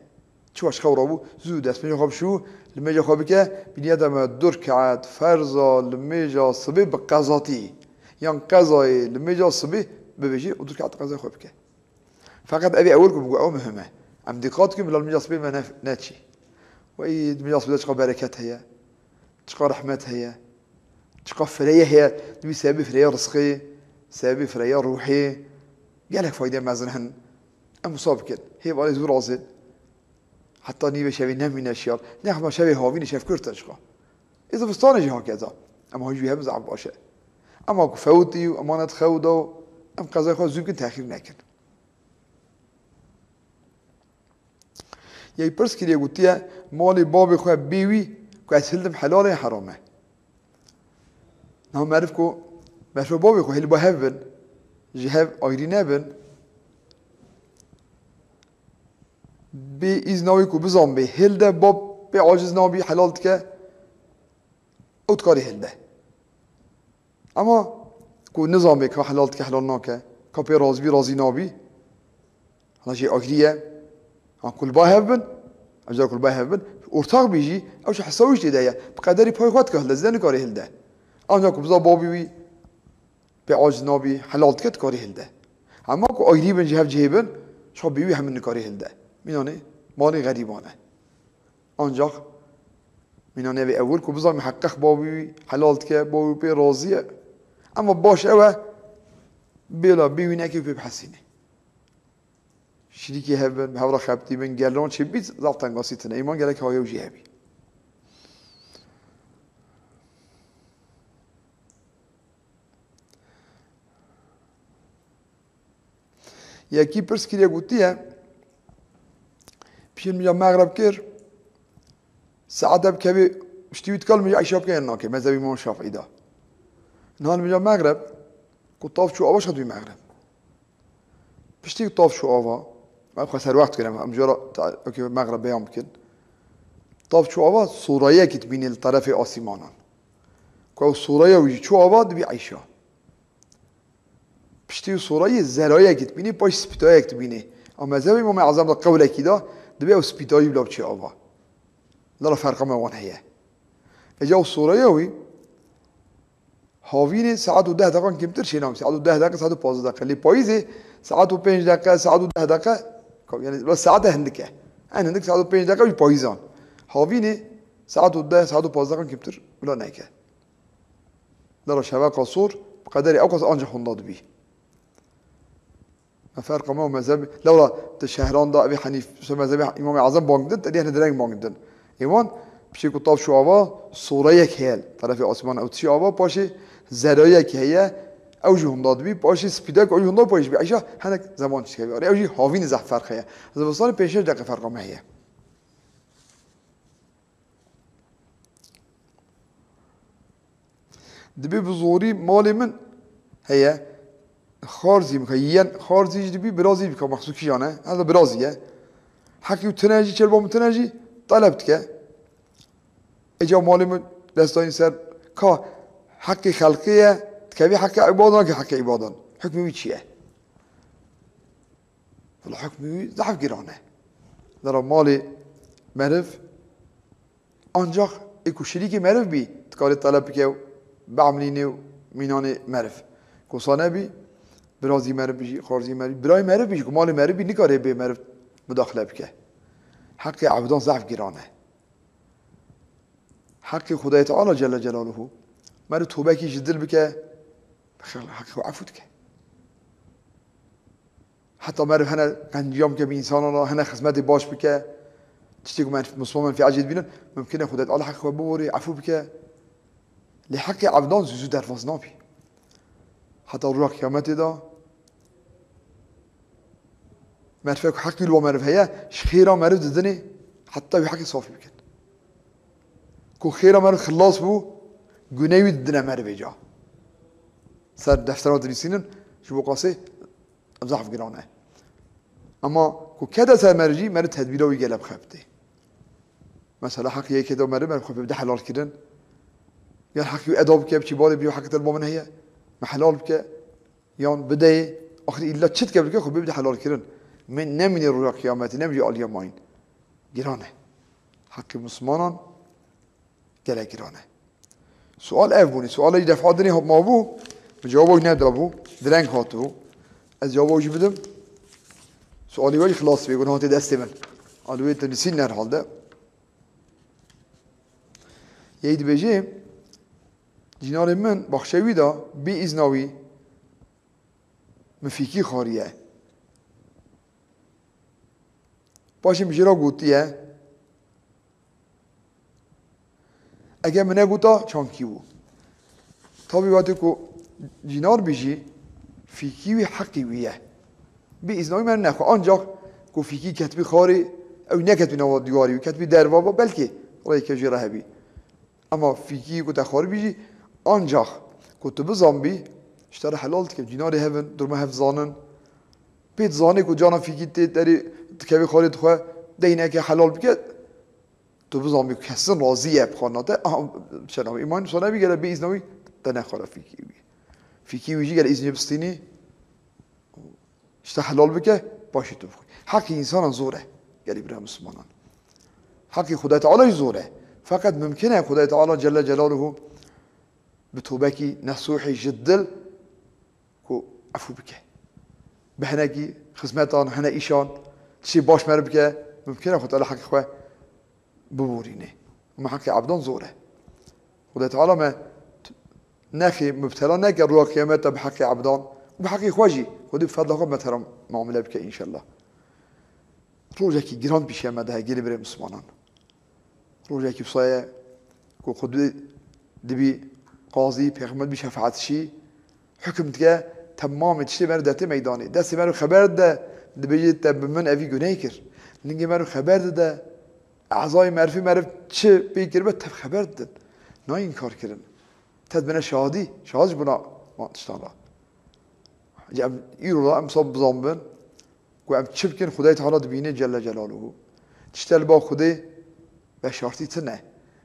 Çi wext xew rabû, zû destmêja xwe bişû, limêja xwe bike, bi niyeta me du reket ferza limêja sibê bi qezatî. Yan qezayê limêja sibê bibêjî û du reket qezayê xwe bike. Feqet ev ê ewil ku min got, ew muhim e. Em dîqat bikin bila limêja sibê me ne-, neçî. Wey, limêja sibê de çiqa bereket heye, çiqa rehmet heye. Çiqa fireyê heye, dibî sebebê fireya rizqê, sebebê fireya ruhê, gelek fayde mezin hin. Em wisa bikin. Hêvalê zû razên. Heta nîvê şevê nemîne şiyar. Nexwe ma şevê havînê şev kurte çiqa. Ê zivistanê jî hakeza. Em hajî wî hebin zaf baş e. Ema ku fewtî û emanet xew da û em qezayê xwe zû bikin, texîr nekin. Yek pirs kiriye, gotiye, malê babê xwe bê wî ku ez hildim helal e, heram e. Niha meriv ku meriv babê xwe hil ba hev bin, ji hev ayrî nebin, bê îzna wî ku bizan bê hilde, bab pê aciz nabî, helal dike, ew dikarî hilde. Ema ku nizan bê ka helal dike, helal nake, ka pê razî bî, razî nabî, hela jê ayrî ye. Ha ku li ba hev bin, ev jî ku li ba hev bin, ortax bî jî, ew jî hesa wî jî tê de ye. Bi qederî pay xwe dike hilde, zêde nikarê hilde. Ancak ku biza babî wî pê aciz nabî, helal dike, dikarî hilde. Ema ku ayrî bin, ji hev cihê bin, şa bê wî hemin nikarî hilde. Mînanê malê xerîban e. Ancak mîna nevê ewil ku bizanî heqeq bavî wî helal dike, bavî wî pê razî ye. Ema baş ew e, bêla bê wî neke, pê bihesînê. Şirîkê hev bin, bi hev re xebitî bin, geliran çê bî, zaf tengasî tine. Îman gerek ha yew jî hebî. Yekî pirs kiriye, gotiye, piştî min ya mexreb kir, saete bi kevê piştî wî dikal min ya îşa bike yan nake, mezhebî Îmam Şafîî de. Niha min ya mexreb, ku tav çû ava, şa dû mexreb. Piştî ku tav çû ava, em xwe serwext kirin, em jara ta-, wekî mexreb beyan bikin. Tav çû ava, sûreyekî dibînê li terefê asîmanan. Ku ew sûreya wî jî çû ava, dibî îşa. Piştî wî sûreyê zerayekî dibînî, paş spîtayek dibînî. A mezhebê Îmamê Ezem de qewlekî de dibê ew spîtayî bila biçê ava. Lala ferqa me wan heye. Êca ew sûreya wî havînê saet û deh deqan kêmtir çênabî. Saet û deh deqe, saet û pazdeh deqe. Lê payîzê saet û pênc deqe, saet û deh deqe, yani, bila saete hindik e. En hindik saet û pênc deqe wî payîzan. Havînê saet û deh, saet û pazdeh deqan kêmtir bila neke. Lewra şeveqa sor bi qederê ew qas anca honda dibî. Me ferqa me û mezhebê, lewra di şehran de Ebî Henîf, mezhebê Îmamê Ezem bang din, te dî hene direng bang din. Ê wan, piştî ku tav çû ava, soreyek heye, terefê asîman ew tişî ava, paşê zerayek heye, ew jî honda dibî, paşê spîdek ew jî honda, paşê bî. Îşa hinek zeman çi dikeve. Ew jî havînê zehf ferq heye. Zivistanê pênc şeş deqe ferqa me heye. Dibê bi zorî malê min heye. Xarzî min, yiyen xarzî jî dibî, birazî jî bika, mexsû kîjan e? Heza birazî ye. Heqî û tune jî, çelba min tune jî teleb dike. Êca malê min destayî ser ka heqê xelqê ye, dikevî heqê îbadan, nake heqê îbadan. Hukmê wî çi ye? Wela hukmê wî zehf giran e. Lera malê meriv Ancak ê ku şirîkê meriv bî, dikarê teleb bike û biemlînê û mînanê meriv. Ku sa nebî, birazî meriv bijî, xarzî meriv, birayê meriv bijî, ku malê meriv bî, nikarê bê meriv mudaxile bike. Heqê evdan zehf giran e. Heqê Xwedayê Teala Celle Celaluhu, meriv tobekî ji dil bike, heqê xwe efû dike. Heta meriv hene qenciyan bike bi însanan re, hene xizmetê baş bike, tiştê ku men, Misliman menfî ecê dibînin, mimkin e Xwedê Teala heqê xwe biborê, efû bike. Lê heqê evdan zû zû derbas nabî. Heta roja qiyametê de meriv ku heqî li wa meriv heye, ji xêra meriv didinê, heta wî heqê safî bikin. Ku xêra meriv xilas bû, gunê wî didine merivê ca. Ser deftera dinivîsînin, ji bo qasê zehf giran e. Ama ku kete ser meriv jî, meriv tedbîra wî gele bixebitê. Mesela heqê yekê de meriv, meriv xwe pê bide helal kirin. Yan heqê wî eda bike, biçî balê bîyo heqê te li ba min heye, me helal bike. Yan bideyê, axir îlla çi dike bike, xwe pê bide helal kirin. Min nemînê roja qiyametê, nemînê aliya mayîn. Giran e. Heqê Mislimanan gelek giran e. Sual ev bûne. Suala jî defa dinê hop mabû, min cewaba wî nedabû, direng hatibû. Ez cewaba wî jî bidim. Sualê we jî xilas bê, gun hatê destê min. Alî wê tu nisîn herhalde. Yê dibêjê, cînarê min baxçe wî da, bê îzna wî, min fîkî xwariye. Paşê min jê re gotiye, eger min negota, çankî bû. Tabî wextê ku cînar bî jî, fîkî wî heqî wî ye. Bê îzna wî meriv nexwe. Ancak ku fîkî ketibî xwarê, ew neketibî nava dîwarê wî, ketibî derva, belkî rêyeke jê re hebî. Ema fîkî ku te xwaribî jî, ancak ku tu bizanbî, ji te re helal dikim. Cînarê hev in, durma hev zanin. Pê dizanê ku cana fîkî tê derê dikevê xwarê dixwe, deyneke helal bike, tu bizanbî ku kesin razî ye bi xwarina te. Aha, şerab, îman wisa nebî, gele bê îzna wî te nexwara fîkî wî. Fîkî wî jî gele îznê bistînî. Ji te helal bike, paşê tu bixwe. Heqê însanan zor e, gelî bira Mislimanan. Heqê Xwedayê Teala jî zor e. Feqet mimkin e Xwedayê Teala Celle Celaluhu bi tobekî nesûhî ji dil ku efû bike. Bi hinekî xizmetan, hine îşan, tiştê baş meriv bike, mimkin e Xwedayê Teala heqê xwe biborîne. Ama heqê ebdan zor e. Xwedê Teala me t-, nexê mubtela neke roja qiyameta bi heqê ebdan û bi heqê xwe jî. Xwedê bi fedla xwe me tera muamele bike înşellah. Rojekî giran pîşiya me de heye gelê birê Mislimanan. Rojekî wisa ye ku Xwedê dibî qazî, pêxember dibî şefaetçî, hukm dike, temamê tiştê me re dete meydanê. Destê me re xeber dide, dibêje te bi min evî guneh kir. Lingê me re xeber dide, ezayê merifê me re çi pê kiribe, tev xeber didin. Nayê înkar kirin. Te dibine şahidî, şahid ji bona van tiştan re. Em îro re em sab bizanbin, ku em çi bikin, Xwedayê Teala dibîne Celle Celaluhu. Tişte li ba Xwedê veşartî tune.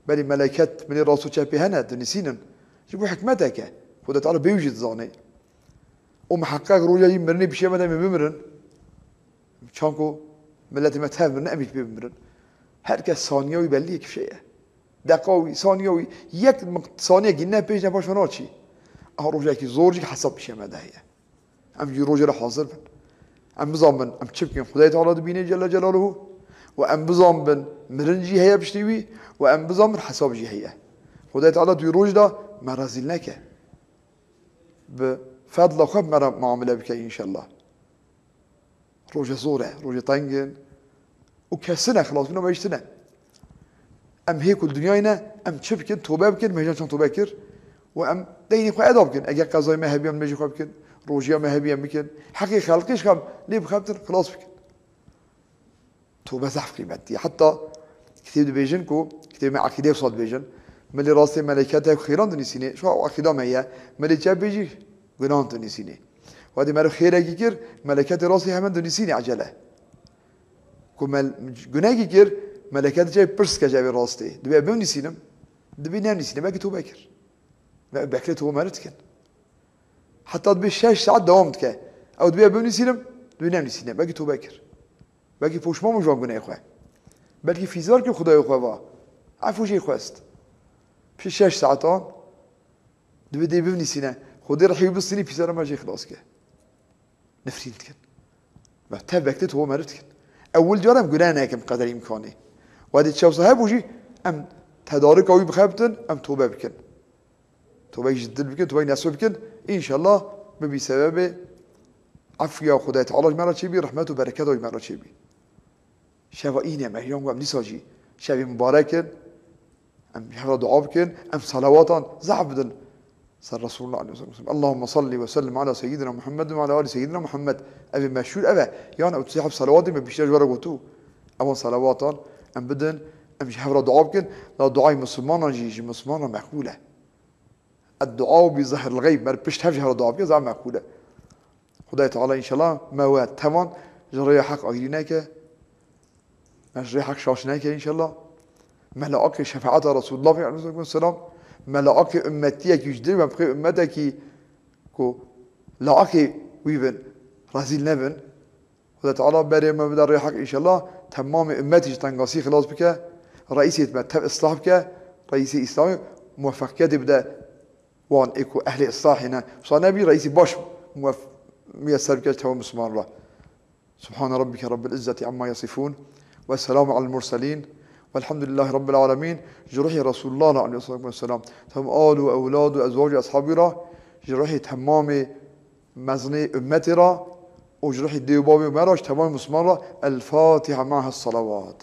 Belê meleket milê rast û çepê hene, dinivîsînin. Ji bo hikmeteke. Xwedê Teala bêwî jî dizane. Û miheqeq roja yî mirinê pişiya me de em ê bimirin. Çanku miletê me tev mirin, em jî pê bimirin. Her kes saniya wî bellî yek fişe ye. Deqa wî, saniya wî, yek miq-, saniyekî ne pêş ne paş me naçî. Aha rojekî zor jî hesab pişiya me de heye. Em jî rojê re hazir bin. Em bizanbin, em çi bikin, Xwedayê Teala dibîne Celle Celaluhu û em bizanbin, mirin jî heye piştî wî û em bizanbin, hesab jî heye. Xwedayê Teala di wî roj de me rezîl neke. Bi fedla xwe bi me re muamele bike înşellah. Roje zor e, roje teng in. Û kesin e, xilasbûna me jî tune. Em hê ku li dinyayê ne, em çi bikin, tobe bikin, me hêjan çend tobe kir. Û em deynê xwe eda bikin. Eger qezayê me hebiyan, me jî xwe bikin. Rojiya me hebiyan bikin. Heqê xelqê ji xem lê bixebitin, xilas bikin. Tobe zehf qîmetli ye. Heta kitêb dibêjin ku, kitêb me eqîdê wisa dibêjin. Milê rastê melekete xêran dinivîsînê. Şu eqîda me ye. Milê çepê jî gunan dinivîsînê. Wadî meriv xêrekî kir, meleketê rastî hemen dinivîsînê ecele. Ku mel-, gunekî kir, meleketê çepê pirs dike ji evê rastê. Dibê binivîsînim, dibê nenivîsînim, belkî tobe kir. Ve bekle tobe meriv dikin. Heta dibê şeş saet dewam dike. Ew dibê binivîsînim, dibê nenivîsînim, belkî tobe kir. Belkî poşman bû ji wan gunehê xwe. Belkî fîzar kir Xwedayê xwe va. Efû jê xwest. Pişt şeş saetan, divê dê bivnîsîne. Xwedê rehî wî bistînî, pîsera me jê xilas ke. Nifrîn dikin. Ve tev bekti tobe meriv dikin. Ewil car em guneh nekin qeder îmkanî. Wedê çewsa hebû jî em tedarika wî bixebtin, em tobe bikin. Tobeyek ji dil bikin, tobeyek nesuh bikin. Înşallah bibî sebebê efûya Xwedayê Teala ji me re çêbî, rehmet û bereketa ji me re çêbî. Şeva îne me, yan ku em dîsa jî şevê mubarek in, em ji hev re dua bikin, em selawatan zehf bidin ser Resulullah aleyhissalatu vesselam. Allahümme salli ve sellim ala seyyidina Muhammed ve ala ali seyyidina Muhammed. Ev ê meşhûr ev e. Yan ew tu zehf selawatê me piştre ji we re gotû. Ewan selawatan em bidin, em ji hev re dua bikin. La duayê Müslümanan jî ji Müslüman re meqbûl e. Edduau bi zehril geyb, me pişt hev ji hev re dua bike, zaf meqbûl e. Xwedayê Teala înşallah me we tevan ji rêya heq agirî neke, me ji rêya heq şaş neke înşallah. Me laaqê şefaeta Resulullah aleyhissalatu vesselam, me laaqê ummetiyekî ji dil me bixê ummetekî ku laaqê wî bin, rezîl nebin. Xwedê Teala berê me bide rê heq înşallah, temamê ummetî ji tengasî xilas bike, reîsê me tev islah bike, reîsê îslamî muwefeqiyetê bide wan ê ku ehlê islahê ne. Wisa nebî reîsî baş muwef-, muyesser bike ji teva Misliman re. Subhane Rabbike Rabbil İzzeti Amma Yasifun ve Selamu Alel Murselin velhamdülillahi Rabbil Alemin. Ji ruhê Resulullah aleyhissalatu vesselam, tam al û ewlad û ezwac û eshabî re, ji ruhê temamê mezinê ummetê re û ji ruhê dê û bavê me re, ji temamê Misliman re, El Fatiha ma'a salawat.